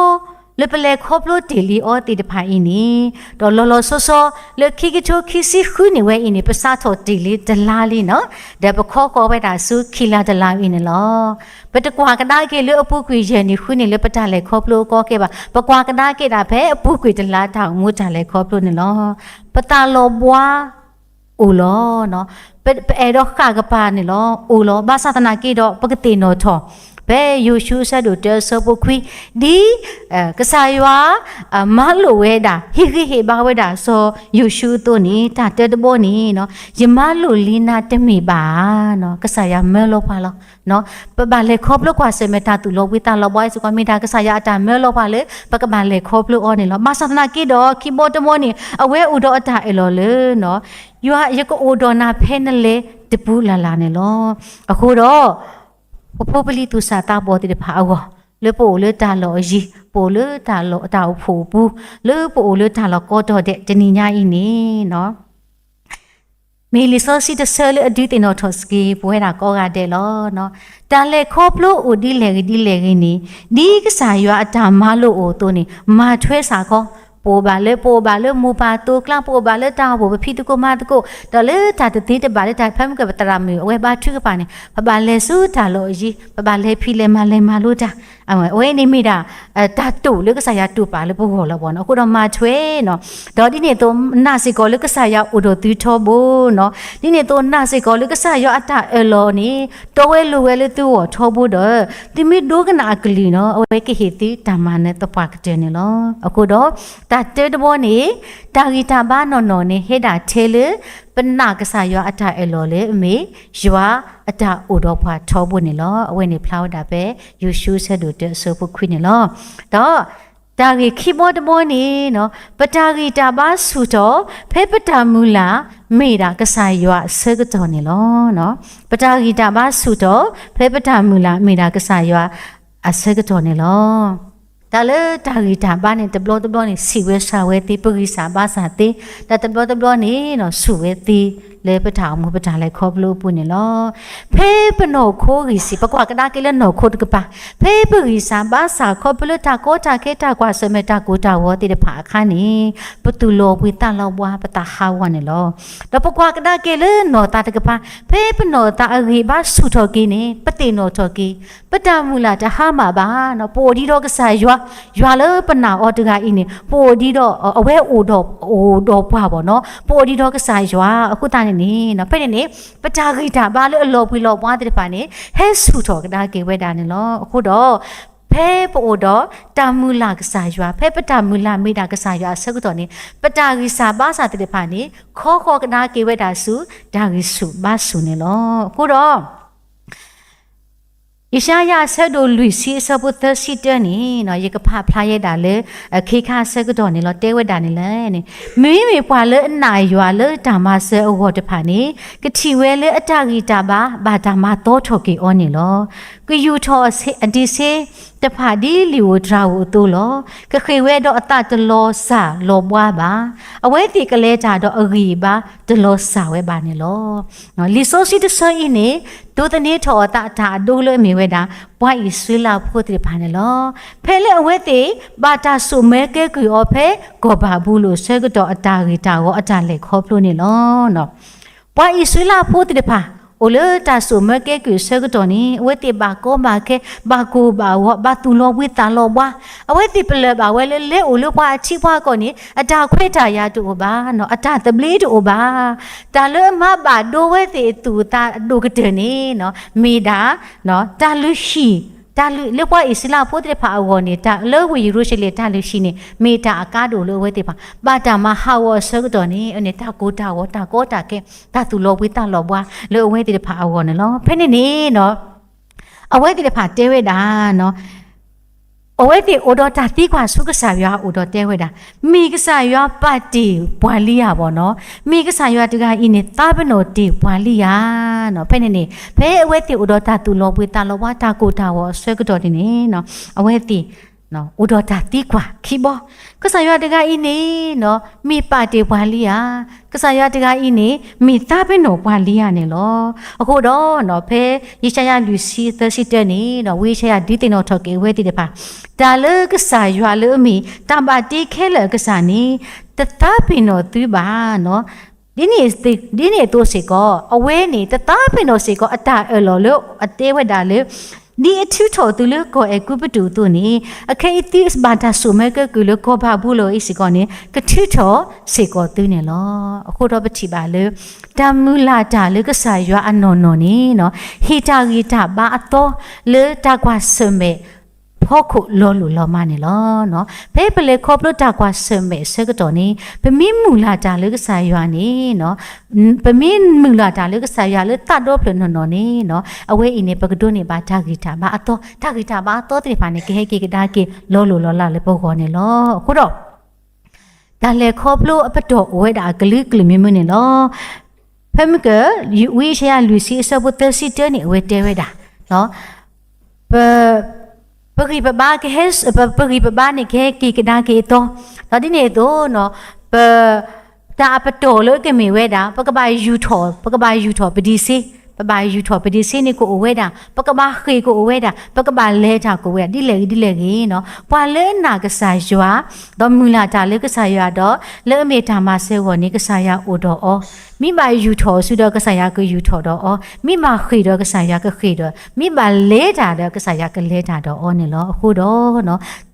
လၢပလဲၤခီဖျိတ့ၢ်လံအီၤသ့ၣ်တဖၣ်အံၤန့ၣ်, ဒီးလီၤလီၤဆီဆီ လၢခံကထိခံဆံဃုနံၣ်ဝဲအံၤန့ၣ် ပစးထီၣ်တ့ၢ်လံတလါလံနီၤ, ဒီးပခီဃီၤဝဲဒၣ်ဆူခံလါတလါအံၤန့ၣ်လီၤ. ပတကွၢ်ကဒါက့ၤလၢအပူၤကွံာ်ယဲၢ်နံၣ်ဃုနံၣ်လၢပတၢ်လဲၤခီဖျိအကီအခဲဘၣ်, ပကွၢ်ကဒါက့ၤဒၣ်ဖဲအပူၤကွံာ်တလါတၢ်အိၣ်မူတၢ်လဲၤခီဖျိန့ၣ်လီၤ. ပသးလီၤဘှါ အိၣ်လီၤ. ပအဲၣ်ဒိးဃၣ်ကပၤန့ၣ်လီၤ, အိၣ်လီၤ. ဘၣ်ဆၣ်သနာ်က့ဒီး ပကသ့ၣ်နီၣ်ထီၣ် ဖဲယိၤၡူအဆၢဒိၣ်တၢအဆၢဖိခွံ, ဒ်ကစၢ်ယွၤ မၤလိာ်ဝဲဒၣ် ဟ့ၣ်ဂံၢ်ဟ့ၣ်ဘါဝဲဒၣ်စီၤယိၤၡူအသိးန့ၣ် တၢ်တၢတဘီန့ၣ် ယမၤလိာ်လံနၤတမ့ၢ်ဘၣ်ဧါ. ကစၢ်ယွၤမၢလီၤပှၤလီၤ. ပဘၣ်လဲၤခီဖျိကွၢ်ဆၢၣ်မဲာ်တၢ်သူၣ်လီၤဘှံးသးလီၤဘှါအံၤစ့ၢ်ကီး မ့ၢ်ဒၣ်ကစၢ်ယွၤအတၢ်မၢလီၤပှၤလၢ ပကဘၣ်လဲၤခီဖျိအီၤန့ၣ်လီၤ. ဘၣ်ဆၣ်သနာ်က့ဒီး ခံဘီတဘီန့ၣ် အဝဲအိၣ်ဒီးအတၢ်အၢၣ်လီၤလၢ ယွၤ ယကအိၣ်ဒီးနၤဖဲနလဲၤတပူၤလၢ်လၢ်န့ၣ်လီၤ. အဃိဒီး ပဖိပလံၤသူၣ်စၢ်သးဘီၣ်သ့ၣ်တဖၣ်အဂီၢ်, လၢပအိၣ်လၢတၢ်လီၢ်အယံၤ, ပအိၣ်လၢတၢ်လီၢ်တၢ်အိၣ်ဖှိၣ်အပူၤ, လၢပအိၣ်လၢတၢ်လီၢ်ကိးတီၤဒဲး တနံၤညါအံၤန့ၣ် မ့ၢ်လံာ်စီဆှံတဆၢလၢအဒုးသ့ၣ်နီၣ်ထီၣ်က့ၤပဝဲဒၣ်ကိးဂၤဒဲးလီၤ. တၢ်လဲၤခီဖျိအိၣ်ဒ်လဲၣ်ဂ့ၤဒ်လဲၣ်ဂ့ၤန့ၣ်, ဒ်ကစၢ်ယွၤအတၢ်မၤလိာ်အိၣ်အသိးန့ၣ် မၤထွဲစ့ၢ်ကီး, ပအိၣ်ဘၣ်လၢ ပအိၣ်ဘၣ်လၢမိၢ်ပၢ်အသိးအကျါ, ပအိၣ်ဘၣ်လၢတၢ်အိၣ်ဖှိၣ် ပဖံးသကိးမၤသကိး, ဒီးလၢတၢ်တသ့တဘၣ်လၢတၢ်ဖဲမုၢ်ကပသရၣ်မုၣ် အဝဲဘါထုကဖၣ်န့ၣ် ပဘၣ်လဲၤဆူတၢ်လီၢ်အယံၤ, ပဘၣ်လဲၤဖံးလဲၤမၤလဲၤမၤလိတၢ် အဝဲန့ၣ်မ့ၢ်ဒၣ် တၢ်တိာ်လၢကစၢ်ယွၤတိာ်ပာ်လၢပဂီၢ်လီၤဘၣ်နီၤ. အဃိဒီးမၤထွဲနီၤ, ဒီးဒ်န့ၣ်အသိး နာ်စ့ၢ်ကီးလၢကစၢ်ယွၤအိၣ်ဒီးသုထီဘိနီၤ, ဒ်န့ၣ်အသိးနာ်စ့ၢ်ကီးလၢကစၢ်ယွၤအတၢ်အၢၣ်လီၤန့ၣ် တီဝဲလိၤဝဲလၢသုဂီၢ်ထီဘိဒီး သုမ့ၢ်ဒိကနၣ်အကလုၢ်နီၤ အဝဲကဟ့ၣ်သုတၢ်မၤနၢၤသပှၢ်ကတၢၢ်န့ၣ်လီၤ. အဃိဒီး တၢ်တၢတဘီန့ၣ် တၢ်ဂံၢ်တၢ်ဘါနီၢ်နီၢ်န့ၣ် ဟဲဒၣ်ထဲလၢ ပနာ်ကစၢ်ယွၤအတၢ်အၢၣ်လီၤလၢအမ့ၢ် ယွၤအတၢ်အိၣ်ဒီးပှၤထီဘိန့ၣ်လီၤ. အဝဲန့ၣ်ဖျါဝဲဒၣ်ဖဲ ယိၤၡူအဆၢဒိၣ်တၢအဆၢဖိခွံန့ၣ်လီၤ. ဒီး တၢ်ဂ့ၢ်ခံဘီတဘီန့ၣ်နီၤ ပတၢ်ဂံၢ်တၢ်ဘါဆူၣ်ထီၣ် ဖဲပတၢ်မုၢ်လၢ်မ့ၢ်ဒၣ်ကစၢ်ယွၤအဆၢကတီၢ်န့ၣ်လီၤ. ပတၢ်ဂံၢ်တၢ်ဘါဆူၣ်ထီၣ် ဖဲပတၢ်မုၢ်လၢ်မ့ၢ်ဒၣ်ကစၢ်ယွၤအဆၢကတီၢ်န့ၣ်လီၤ. တၢ်လၢတၢ်ဂံၢ်တၢ်ဘါန့ၣ် တဘျီတဘျီန့ၣ် ဆံးဝဲစှၤဝဲသ့, ပဂံၢ်စၢ်ဘါစၢ်သ့, တၢ်တဘျီတဘျီန့ၣ်နီၤ ဆူၣ်ဝဲသ့ လၢပတၢ်အိၣ်မူပတၢ်လဲၤခီဖျိအပူၤန့ၣ်လီၤ. ဖဲပနီၢ်ခိဂံၢ်စၢ် ပကွၢ်ကဒါက့ၤလၢနီၢ်ခိတကပၤ, ဖဲပဂံၢ်စၢ်ဘါစၢ်ခီဖျိလၢတၢ်ကီတၢ်ခဲတၢ်ကွၢ်ဆၢၣ်မဲာ်တၢ်ကိၢ်တၢ်ဂီၤသ့ၣ်တဖၣ်အခါန့ၣ် ပသူၣ်လီၤဘှံးသးလီၤဘှါ ပသးဟးဂီၤန့ၣ်လီၤ. ဒီးပကွၢ်ကဒါက့ၤလၢနီၢ်သးတကပၤ, ဖဲပနီၢ်သးအဂံၢ်ဘါဆူၣ်ထီၣ်က့ၤန့ၣ် ပသ့ၣ်နီၣ်ထီၣ်က့ၤ ပတၢ်မုၢ်လၢ်တဟါမၢ်ဘၣ်နီၤ, ပအိၣ်ဒံးဒီးကစၢ်ယွၤ, ယွၤလၢပနာ်အီၤတဂၤအံၤန့ၣ် ပအိၣ်ဒံးဒီး အဝဲအိၣ်ဒီး အိၣ်ဒီးပှၤဘၣ်နီၤ, ပအိၣ်ဒံးဒီးကစၢ်ယွၤအဃိသတးန့ၣ်န့ၣ် ဖဲန့ၣ်န့ၣ် ပတၢ်ဂံၢ်တၢ်ဘါလၢအလီၤဘှံးလီၤဘှါသ့ၣ်တဖၣ်န့ၣ် ဟဲဆူၣ်ထီၣ်ကဒါက့ၤဝဲဒၣ်န့ၣ်လီၤ. အဃိဒီး ဖဲပအိၣ်ဒီးတၢ်မုၢ်လၢ်ကစၢ်ယွၤ, ဖဲပတၢ်မုၢ်လၢ်မ့ၢ်ဒၣ်ကစၢ်ယွၤအဆၢကတီၢ်န့ၣ် ပတၢ်ဂံၢ်စၢ်ဘါစၢ်သ့ၣ်တဖၣ်န့ၣ် ခီဃီကဒါက့ၤဝဲဒၣ်ဆူ တၢ်ဂံၢ်ဆူၣ်ဘါဆူၣ်န့ၣ်လီၤ. အဃိဒီး ယၡါယၤအဆၢဒိၣ်လွံၢ်ဆံအဆၢဖိသၢဆံတၢန့ၣ် ယကဖးဖျါယဲဒၣ်လၢ အခ့ခါအဆၢကတီၢ်န့ၣ်လီၤ. တဲဝဲဒၣ်န့ၣ်လဲၣ်န့ၣ်, မ့မ့ၢ်ပှၤလၢအနာ်ယွၤလၢတၢ်မၤစၢၤအဂီၢ်တဖၣ်န့ၣ် ကထံၣ်ဝဲလၢအတၢ်ဂံၢ်တၢ်ဘါ ဘၣ်တၢ်မၤသီထီၣ်က့ၤအီၤန့ၣ်လီၤ. ကယူာ်ထီၣ်အဒံးဆှါတဖၣ်ဒ်လံာ်ဧိၤတြၤဧိၤအသိးလီၤ. ကဃ့ၢ်ဝဲဒီးအသးတလီၤစၢ်လီၤဘှါဘၣ်. အဝဲသ့ၣ်ကလဲၤတၢ်ဒီးအဂံၢ်အဘါတလီၤစၢ်ဝဲဘၣ်န့ၣ်လီၤ. လံာ်စီဆှံတဆၢအံၤန့ၣ် ဒိးသန့ၤထီၣ်အသးတၢ်အဒိလၢအမ့ၢ်ဝဲဒၣ် ပှၤအံၣ်စရ့လးဖိသ့ၣ်တဖၣ်န့ၣ်လီၤ. ဖဲလၢအဝဲသ့ၣ် ဘၣ်တၢ်စိာ်မၢကဲကုၢ်အီၤဖဲ ကီၢ်ဘၤဘူၤလိၣ်အဆၢကတီၢ်အတၢ်ဂ့ၢ်တၢ်ဂီၤအတၢ်လဲၤခီဖျိန့ၣ်လီၤ. ပှၤအံၣ်စရ့လးဖိသ့ၣ်တဖၣ် အိၣ်လၢတၢ်စိာ်မၢကဲကုၢ်အဆၢကတီၢ်န့ၣ် အဝဲသ့ၣ်ဘၣ်ကီဘၣ်ခဲ ဘၣ်ကိၢ်ဘၣ်ဂီၤ ဘၣ်သူၣ်လီၤဘှံးသးလီၤဘှါ, အဝဲသ့ၣ်ပလၢၢ်ဘၣ်ဝဲလၢလဲၤအိၣ်လၢပှၤအထံပှၤကီၢ်န့ၣ် အတၢ်ခွဲးတၢ်ယာ်တအိၣ်ဘၣ်, အတၢ်သဘျ့တအိၣ်ဘၣ်. တၢ်လၢအမၤဘၣ်ဒိဝဲသ့ၣ်အသူၣ်အသးအဒိၣ်ကတၢၢ်န့ၣ် မ့ၢ်ဒၣ် တၢ်လုၢ်ဟံၣ်, တၢ်လုၢ်လၢပှၤအံၣ်စရ့လးဖိသ့ၣ်တဖၣ်အဂီၢ်န့ၣ် တၢ်လၢဝ့ၢ်ယရူၤၡလ့ၣ်တၢ်လုၢ်ဟံၣ်န့ၣ် မ့ၢ်တၢ်အကါဒိၣ်လၢအဝဲသ့ၣ်တဖၣ် ဘၣ်တၢ်မၤဟးဂီၤအဆၢကတီၢ်န့ၣ် အန့ၣ် တၢ်ကိၢ်တၢ်ဂီၤ တၢ်ကီတၢ်ခဲ တၢ်သူၣ်လီၤဘှံးသးလီၤဘှါလၢအဝဲသ့ၣ်တဖၣ်အဂီၢ်န့ၣ်လီၤ. ဖဲန့ၣ်န့ၣ် အဝဲသ့ၣ်တဖၣ်တဲဝဲဒၣ် အဝဲသ့ၣ်အိၣ်ဒီးတၢ်သံကွၢ်ဆူကစၢ်ယွၤအိၣ်ဒီးတဲဝဲဒၣ်, မ့ၢ်ကစၢ်ယွၤပာ်တ့ၢ်ပှၤလံဧါဘၣ်နီၤ, မ့ၢ်ကစၢ်ယွၤတဂၤအံၤန့ၣ် သးပ့ၤနီၣ်တ့ၢ်ပှၤလံဧါနီၤ. ဖဲန့ၣ်န့ၣ် ဖဲအဝဲသ့ၣ်အိၣ်ဒီးတၢ်သူၣ်လီၤဘှံးသးလီၤဘှါ တၢ်ကိၢ်တၢ်ဂီၤအဆၢကတီၢ်န့ၣ်န့ၣ် အဝဲသ့ၣ် အိၣ်ဒီးတၢ်သံကွၢ်ခံဘီ, ကစၢ်ယွၤတဂၤအံၤန့ၣ် မ့ၢ်ပာ်တ့ၢ်ပှၤလံဧါ, ကစၢ်ယွၤတဂၤအံၤန့ၣ် မ့ၢ်သးပ့ၤနီၣ်ပှၤလံဧါန့ၣ်လီၤ. အဃိဒီး ဖဲယၡါယၤလွံၢ်ဆံသၢဆံတၢန့ၣ် ဝံယၡါယၤဒုးသ့ၣ်နီၣ်ထီၣ်က့ၤအဝဲသ့ၣ်တဖၣ် တၢ်လၢကစၢ်ယွၤလၢအမ့ၢ် တၢ်ဘၣ်တ့ခဲလၢာ်အကစၢ်န့ၣ် တသးပ့ၤနီၣ်သုဘၣ် ဒ်န့ၣ်အသိးစ့ၢ်ကီး အဝဲန့ၣ် တသးပ့ၤနီၣ်စ့ၢ်ကီး အတၢ်အၢၣ်လီၤလၢ အတဲဝဲဒၣ်လၢ ဒ်အထုးထီၣ်သုလၢကီၢ်အဲၤကူပတူးအသိးန့ၣ် အခဲအံၤသုဘၣ်တၢ်စိာ်မၢကဲကုၢ်လၢကီၢ်ဘၤဘူၤလိၣ်အံၤစ့ၢ်ကီးန့ၣ် ကထုးထီၣ်စ့ၢ်ကီးသုန့ၣ်လီၤ. အဃိဒီးပထံၣ်ဘၣ်လၢ တၢ်မုၢ်လၢ်တၢ်လၢကစၢ်ယွၤအနီၢ်နီၢ်န့ၣ် ဟ့ၣ်တၢ်ဂံၢ်တၢ်ဘါအသီလၢတၢ်ကွၢ်ဆၢၣ်မဲာ် ဖီခိၣ်လီၤလိၢ်လီၤမးန့ၣ်လီၤ. ဖဲပလဲၤခီဖျိတၢ်ကွၢ်ဆၢၣ်မဲာ်အဆၢကတီၢ်န့ၣ် ပမ့ၢ်မုၢ်လၢ်တၢ်လၢကစၢ်ယွၤန့ၣ် ပမ့ၢ်မုၢ်လၢ်တၢ်လၢကစၢ်ယွၤလၢသးဒီဖျၢၣ်နီၢ်နီၢ်န့ၣ် အဝဲအံၤန့ၣ် ပကဒိးန့ၢ်ဘၣ်တၢ်ဂံၢ်တၢ်ဘါအသီ, တၢ်ဂံၢ်တၢ်ဘါအသီသ့ၣ်တဖၣ်န့ၣ် ကဟဲက့ၤကဒါက့ၤလီၤလိၢ်လီၤလးလၢပဂီၢ်န့ၣ်လီၤ. အဃိဒီး တၢ်လဲၤခီဖျိအပတီၢ်အိၣ်ဝဲဒၣ်အကလုာ်ကလုာ်မံၤမံၤန့ၣ်လီၤ. ဖဲမ့ၢ်က ဝံယၡါယၤလွံၢ်ဆံအဆၢဖိသၢဆံတၢန့ၣ် အဝဲတဲဝဲဒၣ် ပ ပဂံၢ်ပဘါကဟဲ ပ ပဂံၢ်ပဘါန့ၣ် ကဟဲက့ၤကဒါက့ၤအသီ, ဒီးဒ်န့ၣ်အသိး ပ တၢ်အပတီၢ်လၢကမ့ၢ်ဝဲဒၣ် ပကဘၣ်ယူာ်ထီၣ် ပကဘၣ်ယူာ်ထီၣ်ပဒံးစ့, ပဘၣ်ယူာ်ထီၣ်ပဒံးစ့န့ၣ်ကအိၣ်ဝဲဒၣ်, ပကဘၣ်ဃ့ၢ်ကအိၣ်ဝဲဒၣ်, ပကဘၣ်လဲၤတၢ်ကအိၣ်ဝဲဒၣ် ဒ်လဲၣ်ဂ့ၤဒ်လဲၣ်ဂ့ၤနီၤ, ပှၤလၢအနာ်ကစၢ်ယွၤ ဒီးမုၢ်လၢ်တၢ်လၢကစၢ်ယွၤဒီး လၢအမ့ၢ်တၢ်မၤစၢၤအဂီၢ်န့ၣ် ကစၢ်ယွၤအိၣ်ဒီးအီၤ, မ့ၢ်ဘၣ်ယူာ်ထီၣ်အီၤဒီး ကစၢ်ယွၤကယူာ်ထီၣ်ဒီးအီၤ, မ့ၢ်ဘၣ်ဃ့ၢ်ဒီး ကစၢ်ယွၤကဃ့ၢ်ဒီး, မ့ၢ်ဘၣ်လဲၤတၢ်ဒီး ကစၢ်ယွၤကလဲၤတၢ်ဒီးအီၤန့ၣ်လီၤ. အဃိဒီး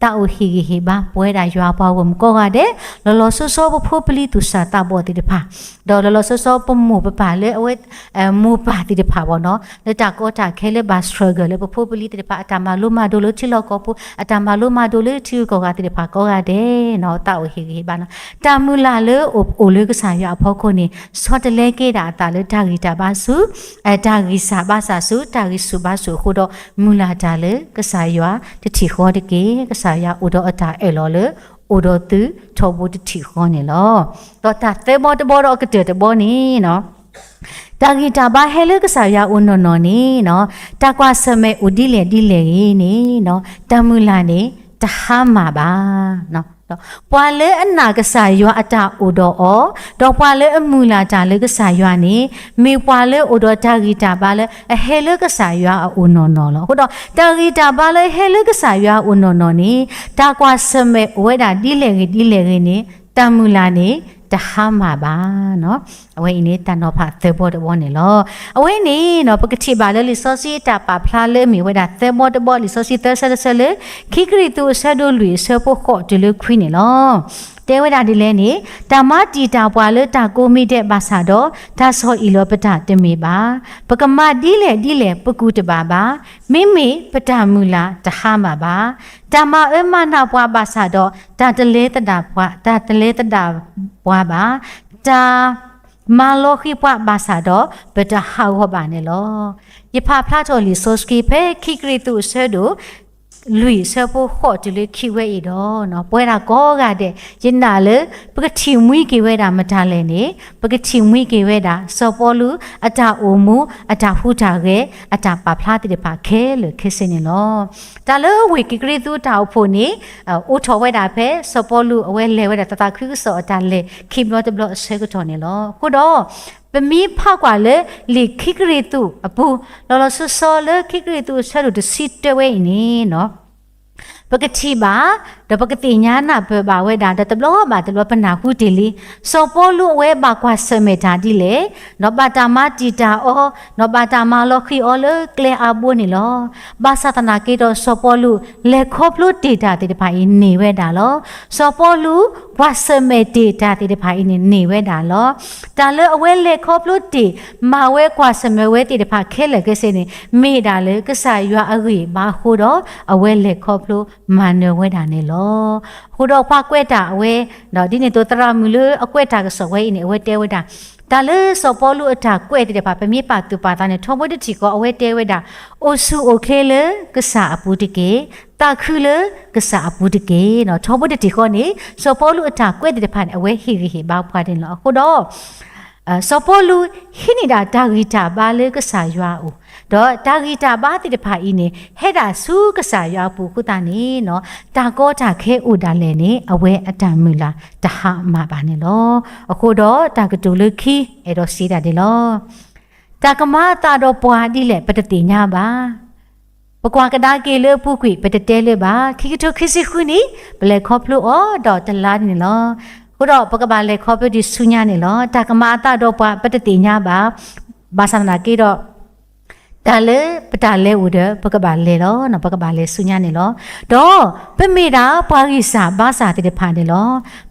သးအိၣ်ဟ့ၣ်ဂံၢ်ဟ့ၣ်ဘါ ပဝဲဒၣ်ယွၤအပှၤဂီၢ်မုၢ်ကိးဂၤဒဲး, လီၤလီၤဆီဆီပဖိပလံၤသူၣ်စၢ်သးဘီၣ်သ့ၣ်တဖၣ်, ဒီးလီၤလီၤဆီဆီပမိၢ်ပပၢ်လၢအဝဲ မိၢ်ပၢ်သ့ၣ်တဖၣ်ဘၣ်နီၤ, လၢတၢ်ကီတၢ်ခဲလၢဘၣ် struggle လၢပဖိပလံၤသ့ၣ်တဖၣ် အတၢ်မၤလိမၤဒိးလၢထံလီၢ်ကီၢ်ပူၤ, အတၢ်မၤလိမၤဒိးလၢထံဂုၤကီၢ်ဂၤသ့ၣ်တဖၣ်ကိးဂၤဒဲးနီၤ, သးအိၣ်ဟ့ၣ်ဂံၢ်ဟ့ၣ်ဘါနီၤ, တၢ်မုၢ်လၢ်လၢအိၣ်လၢကစၢ်ယွၤအဖီခိၣ်န့ၣ် ဆီတလဲကဲဒၣ်အသးလၢတၢ်ဂံၢ်တၢ်ဘါဆူ တၢ်ဂံၢ်စၢ်ဘါစၢ်ဆူ တၢ်ဂံၢ်ဆူၣ်ဘါဆူၣ်အဃိဒီး မုၢ်လၢ်တၢ်လၢကစၢ်ယွၤတထံၣ်ဃီတက့ၢ်. ကစၢ်ယွၤအိၣ်ဒီးအတၢ်အၢၣ်လီၤလၢ အိၣ်ဒီးသုထီဘိတထံၣ်ဃီန့ၣ်လီၤ. ဒီးတၢ်သၢဘီတဘီဒီးအကတၢၢ်တဘီန့ၣ်နီၤ, တၢ်ဂံၢ်တၢ်ဘါဟဲလၢကစၢ်ယွၤအအိၣ်နီၢ်နီၢ်န့ၣ်နီၤ, တၢ်ကွၢ်ဆၢၣ်မဲာ်အိၣ်ဒ်လဲၣ်ဒ်လဲၣ်ဂ့ၤန့ၣ်နီၤ, တၢ်မုၢ်လၢ်န့ၣ် တဟါမၢ်ဘၣ်. ပှၤလၢအနာ်ကစၢ်ယွၤအတၢ်အိၣ်ဒီးအီၤ, ဒီးပှၤလၢအမုၢ်လၢ်တၢ်လၢကစၢ်ယွၤန့ၣ် မ့ၢ်ပှၤလၢအိၣ်ဒီးတၢ်ဂံၢ်တၢ်ဘါလၢအဟဲလၢကစၢ်ယွၤအအိၣ်နီၢ်နီၢ်လီၤ. အဃိဒီး တၢ်ဂံၢ်တၢ်ဘါလၢအဟဲလၢကစၢ်ယွၤအအိၣ်နီၢ်နီၢ်န့ၣ် တၢ်ကွၢ်ဆၢၣ်မဲာ်အိၣ်ဝဲဒၣ်ဒ်လဲၣ်ဂ့ၤဒ်လဲၣ်ဂ့ၤန့ၣ် တၢ်မုၢ်လၢ်န့ၣ် တဟါမၢ်ဘၣ်. အဝဲအံၤန့ၣ် တၢ်နီၤဖးသၢဘီတဘီန့ၣ်လီၤ. အဝဲန့ၣ်နီၤ ပကထံၣ်ဘၣ်လၢလံာ်စီဆှံအတၢ်ပာ်ဖျါလၢအမ့ၢ်ဝဲဒၣ်သၢဘီတဘီ လံာ်စီဆှံသၢဆၢတဆၢလၢ ခံကရံၣ်သူးအဆၢဒိၣ်လွံၢ်အဆၢဖိဃိးတုၤလၢခွံန့ၣ်လီၤ. တဲဝဲဒၣ်ဒ်လဲၣ်န့ၣ် တၢ်မၤတံာ်တာ်ပှၤလၢတၢ်ကိးမံၤဒဲးဘၣ်ဆၣ်ဒီး တၢ်ဆီၣ်အံၣ်လီၤပတၢ်တမ့ၢ်ဘၣ်. ပကမၤဒ်လဲၣ်ဒ်လဲၣ်ပကူၣ်တဘၣ်ဘၣ်. မ့မ့ၢ်ပတၢ်မုၢ်လၢ်တဟါမၢ်ဘၣ်. တၢ်မၤအၢမၤနးပှၤဘၣ်ဆၣ်ဒီး တၢ်တလဲၤသဒၣ်ပှၤ, တၢ်တလဲၤသဒၣ်ပှၤဘၣ်. တၢ် မၤလီၤဃံၤပှၤဘၣ်ဆၣ်ဒီး ပတဟးဂီၤဘၣ်န့ၣ်လီၤ. ယဖးဖျါထီၣ်လံာ်စီဆှံဖဲခံကရံၣ်သူးအဆၢဒိၣ် လွံၢ်အဆၢဖိဃိးတုၤလၢခံဝဲအံၤဒီး ပဝဲဒၣ်ကိးဂၤဒဲး ယနာ်လၢ ပကထံၣ်မှံက့ၤဝဲဒၣ်မတၤလဲၣ်န့ၣ် ပကထံၣ်မှံက့ၤဝဲဒၣ် စီၤပီလူးအတၢ်အိၣ်မူ အတၢ်ဟူးတၢ်ဂဲၤ အတၢ်ပာ်ဖျါသ့ၣ်တဖၣ်ခဲလၢာ်ခဲဆ့န့ၣ်လီၤ. တၢ်လၢဝ့ၢ်ကရံၣ်သူးတၢ်အိၣ်ဖှိၣ်န့ၣ် အိးထီၣ်ဝဲဒၣ်ဖဲ စီၤပီလူးအဝဲလဲၤဝဲဒၣ်တၢ်သးခုကစီၣ်အတၢ်လဲၤ ခံဘျီတဘျီအဆၢကတီၢ်န့ၣ်လီၤ. အဃိဒီး ပမ့ၢ်ဖးကွၢ်လၢလံာ်ခံကရံၣ်သူးအပူၤ လီၤလီၤဆီဆီလၢခံကရံၣ်သူးအဆၢဒိၣ်တဆံတၢဝဲအံၤန့ၣ် ပကထံၣ်ဘၣ် ဒီးပကသ့ၣ်ညါနၢ်ပၢၢ်ဘၣ်ဝဲဒၣ် ဒီးတဘျီဘၣ်တဘျီပနၢ်ဟူတ့ၢ်လံ, စီၤပီလူးအဝဲဘၣ်ကွၢ်ဆၢၣ်မဲာ်တၢ်ဒ်လဲၣ်, ဒီးဘၣ်တၢ်မၤတံာ်တာ်အီၤ, ဒီးဘၣ်တၢ်မၤလီၤဃံၤအီၤလၢကျဲအါဘိန့ၣ်လီၤ. ဘၣ်ဆၣ်သနာ်က့ဒီး စီၤပီလူး လဲၤခီဖျိတ့ၢ်တၢ်သ့ၣ်တဖၣ်အံၤန့ၢ်ဝဲဒၣ်လီၤ. စီၤပီလူး ကွၢ်ဆၢၣ်မဲာ်တ့ၢ်တၢ်သ့ၣ်တဖၣ်အံၤန့ၣ်န့ၢ်ဝဲဒၣ်လီၤ. တၢ်လၢအဝဲလဲၤခီဖျိတ့ၢ် မၤဝဲကွၢ်ဆၢၣ်မဲာ်ဝဲသ့ၣ်တဖၣ်ခဲလၢာ်ခဲဆ့န့ၣ် မ့ၢ်ဒၣ်လၢကစၢ်ယွၤအဂံၢ်ဘါအဃိဒီး အဝဲလဲၤခီဖျိမၤနၢၤဝဲဒၣ်န့ၣ်လီၤ. အဃိဒီးပှၤကွဲးတၢ်အဝဲ ဒ်န့ၣ်အသိးသရၣ်မုၣ်လၢအကွဲးတၢ်ကစီၣ်ဝဲအံၤန့ၣ် အဝဲတဲဝဲဒၣ် တၢ်လၢစီၤပီလူးအတၢ်ကွဲးသ့ၣ်တဖၣ် ပမ့ၢ်ပာ်သူၣ်ပာ်သးန့ၣ် ထီဘိတထံၣ်ဃီ အဝဲတဲဝဲဒၣ် အိၣ်ဆူၣ်အိၣ်ချ့လၢကစၢ်အပူၤတက့ၢ်, သးခုလၢကစၢ်အပူၤတက့ၢ်. ထီဘိတထံၣ်ဃီန့ၣ် စီၤပီလူးအတၢ်ကွဲးသ့ၣ်တဖၣ်န့ၣ် အဝဲဟ့ၣ်ဂံၢ်ဟ့ၣ်ဘါပှၤန့ၣ်လီၤ. အဃိဒီး စီၤပီလူးဟံးန့ၢ်ဒၣ်တၢ်ဂံၢ်တၢ်ဘါလၢကစၢ်ယွၤအအိၣ်, ဒီးတၢ်ဂံၢ်တၢ်ဘါသ့ၣ်တဖၣ်အံၤန့ၣ် ဟဲဒၣ်ဆူကစၢ်ယွၤအပူၤအဃိသတးန့ၣ် တၢ်ကီတၢ်ခဲအိၣ်ဒၣ်လဲာ်န့ၣ် အဝဲအတၢ်မုၢ်လၢ်တဟါမၢ်ဘၣ်န့ၣ်လီၤ. အဃိဒီးတၢ်ကတိၤလၢခံ အဲၣ်ဒိးစံးဒၣ်ဒ်လီၤ. တၢ်ကမၤအသးဒီးပှၤဒ်လဲၣ် ပတသ့ၣ်ညါဘၣ်. ပကွၢ်ကဒါက့ၤလၢအပူၤကွံာ် ပတတဲလၢၤဘၣ်. ခံကထိခံဆံဃုနံၣ် ပလဲၤခီဖျိအီၤဒီးတလါန့ၣ်လီၤ. အဃိဒီးပကဘၣ်လဲၤခီဖျိဒံးဆူညါန့ၣ်လီၤ. တၢ်ကမၤအသးဒီးပှၤ ပတသ့ၣ်ညါဘၣ်. ဘၣ်ဆၣ်သနာ်က့ဒီး တၢ်လၢပတၢ်လဲၤအိၣ်ဒီး ပကဘၣ်လဲၤလီၤ. ပကဘၣ်လဲၤဆူညါန့ၣ်လီၤ. ဒီးပမ့ၢ်ဒၣ်ပှၤဂံၢ်စၢ်ဘါစၢ်သ့ၣ်တဖၣ်န့ၣ်လီၤ.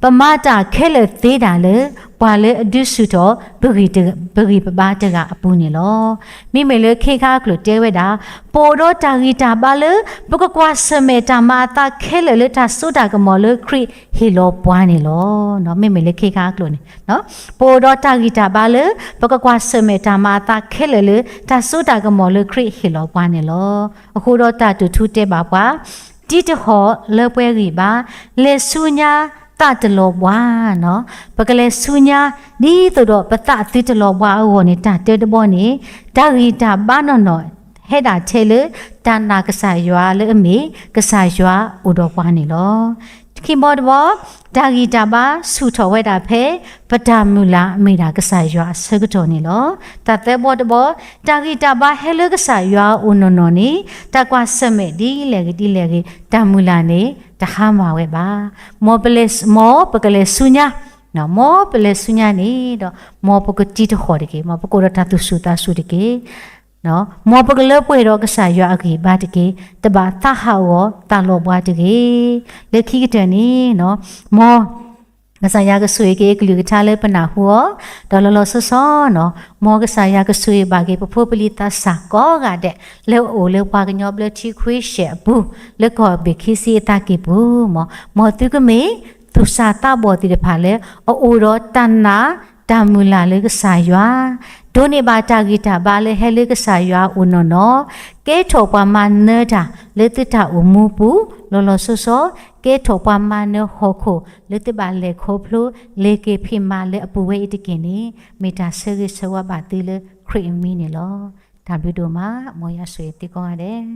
ပမၤတၢ်ခဲလၢာ်သ့ဒၣ်လၢ ပှၤလၢအဒုးဆူၣ်ထီၣ် ပဂံၢ်ပဘါတဂၤအပူၤန့ၣ်လီၤ. မ့မ့ၢ်လၢခ့ခါအကျိၤတဲဝဲဒၣ် ပအိၣ်ဒီးတၢ်ဂံၢ်တၢ်ဘါလၢ ပကကွၢ်ဆၢၣ်မဲာ်တၢ်မၤအသးခဲလၢာ်လၢတၢ်စိတၢ်ကမီၤလၢခရံာ်ဟ့ၣ်လီၤပှၤန့ၣ်လီၤ. မ့မ့ၢ်လၢခ့ခါအကျိၤန့ၣ် ပအိၣ်ဒီးတၢ်ဂံၢ်တၢ်ဘါလၢ ပကကွၢ်ဆၢၣ်မဲာ်တၢ်မၤအသးခဲလၢာ်လၢ တၢ်စိတၢ်ကမီၤလၢခရံာ်ဟ့ၣ်လီၤပှၤန့ၣ်လီၤ. အဃိဒီးတၢ်တိာ်ထူတဲဘၣ်ပှၤ တံၤတဟီၣ်လၢပှဲၤဂံၢ်ဘါ, လဲၤဆူညါသးတလီၤဘှါန့ၣ်, ပကလဲၤဆူညါ ဒ်သိးဒီးပသးသုတလီၤဘှါအဂီၢ်န့ၣ် တၢ်တၢတဘီန့ၣ် တၢ်ဂံၢ်တၢ်ဘါနီၢ်နီၢ် ဟဲဒၣ်ထဲလၢ တၢ်နာ်ကစၢ်ယွၤလၢအမ့ၢ် ကစၢ်ယွၤအိၣ်ဒီးပှၤန့ၣ်လီၤ. ခံဘီတဘီ တၢ်ဂံၢ်တၢ်ဘါဆူၣ်ထီၣ်ဝဲဒၣ်ဖဲ ပတၢ်မုၢ်လၢ်မ့ၢ်ဒၣ်ကစၢ်ယွၤအဆၢကတီၢ်န့ၣ်လီၤ. တၢ်သၢဘီတဘီ တၢ်ဂံၢ်တၢ်ဘါဟဲလၢကစၢ်ယွၤအအိၣ်နီၢ်နီၢ်န့ၣ် တၢ်ကွၢ်ဆၢၣ်မဲာ်ဒ်လဲၣ်ဂ့ၤဒ်လဲၣ်ဂ့ၤ တၢ်မုၢ်လၢ်န့ၣ် တဟါမၢ်ဝဲဘၣ်. မ်ပလဲၤ, မ်ပကလဲၤဆူညါ, မ်ပလဲၤဆူညါန့ၣ်ဒီး မ်ပကတံၤတဟီၣ်တက့ၢ်, မ်ပကအိၣ်ဒီးတၢ်သူၣ်ဆူၣ်သးဆူၣ်တက့ၢ်. မ်ပကလၢပှဲၤဒီးကစၢ်ယွၤအဂံၢ်ဘါတက့ၢ်, တဘၣ်သးဟးဂီၤသးလီၤဘှါတဂ့ၤ. လၢခံကတၢၢ်န့ၣ်, မ် ကစၢ်ယွၤကဆိၣ်ဂ့ၤက့ၤကလုၢ်ကထါလၢပနၢ်ဟူအီၤ, ဒီးလီၤလီၤဆီဆီန့ၣ်, မ်ကစၢ်ယွၤကဆိၣ်ဂ့ၤဘၣ်က့ၤပဖိပလံၤသးစၢ်ကိးဂၤဒဲး လၢအအိၣ်လၢပှၤကညီဘျၢထံခွ့ၡဲၣ်အပူၤ လၢကီၢ်ဘ့ၣ်ခံဆံအသးကံၢ်ပူၤ, မ်သုကမ့ၢ်သူၣ်စၢ်သးဘီၣ်သ့ၣ်တဖၣ်လၢ အအိၣ်ဒီးတၢ်နာ်တၢ်မုၢ်လၢ်လၢကစၢ်ယွၤ, ဒိးန့ၢ်ဘၣ်တၢ်ဂံၢ်တၢ်ဘါလၢဟဲလၢကစၢ်ယွၤအအိၣ်နီၢ်နီၢ်, ကဲထီၣ်ပှၤမၤနၢၤတၢ်လၢသုတၢ်အိၣ်မူပူၤ လီၤလီၤဆီဆီ, ကဲထီၣ်ပှၤမၤနၢၤဟီၣ်ခိၣ်လၢသုဘၣ်လဲၤခီဖျိ လဲၤက့ၤဖံးမၤလၢအပူၤဝဲအံၤတက့ၢ်န့ၣ် မ့ၢ်တၢ်ဆၢဂ့ၤဆၢဝါဘၣ်သုလၢခရံာ်အမံၤန့ၣ်လီၤ. တၢ်ဘျုးဒိၣ်မး, မ်ယွၤဆိၣ်ဂ့ၤသုကိးဂၤဒဲး.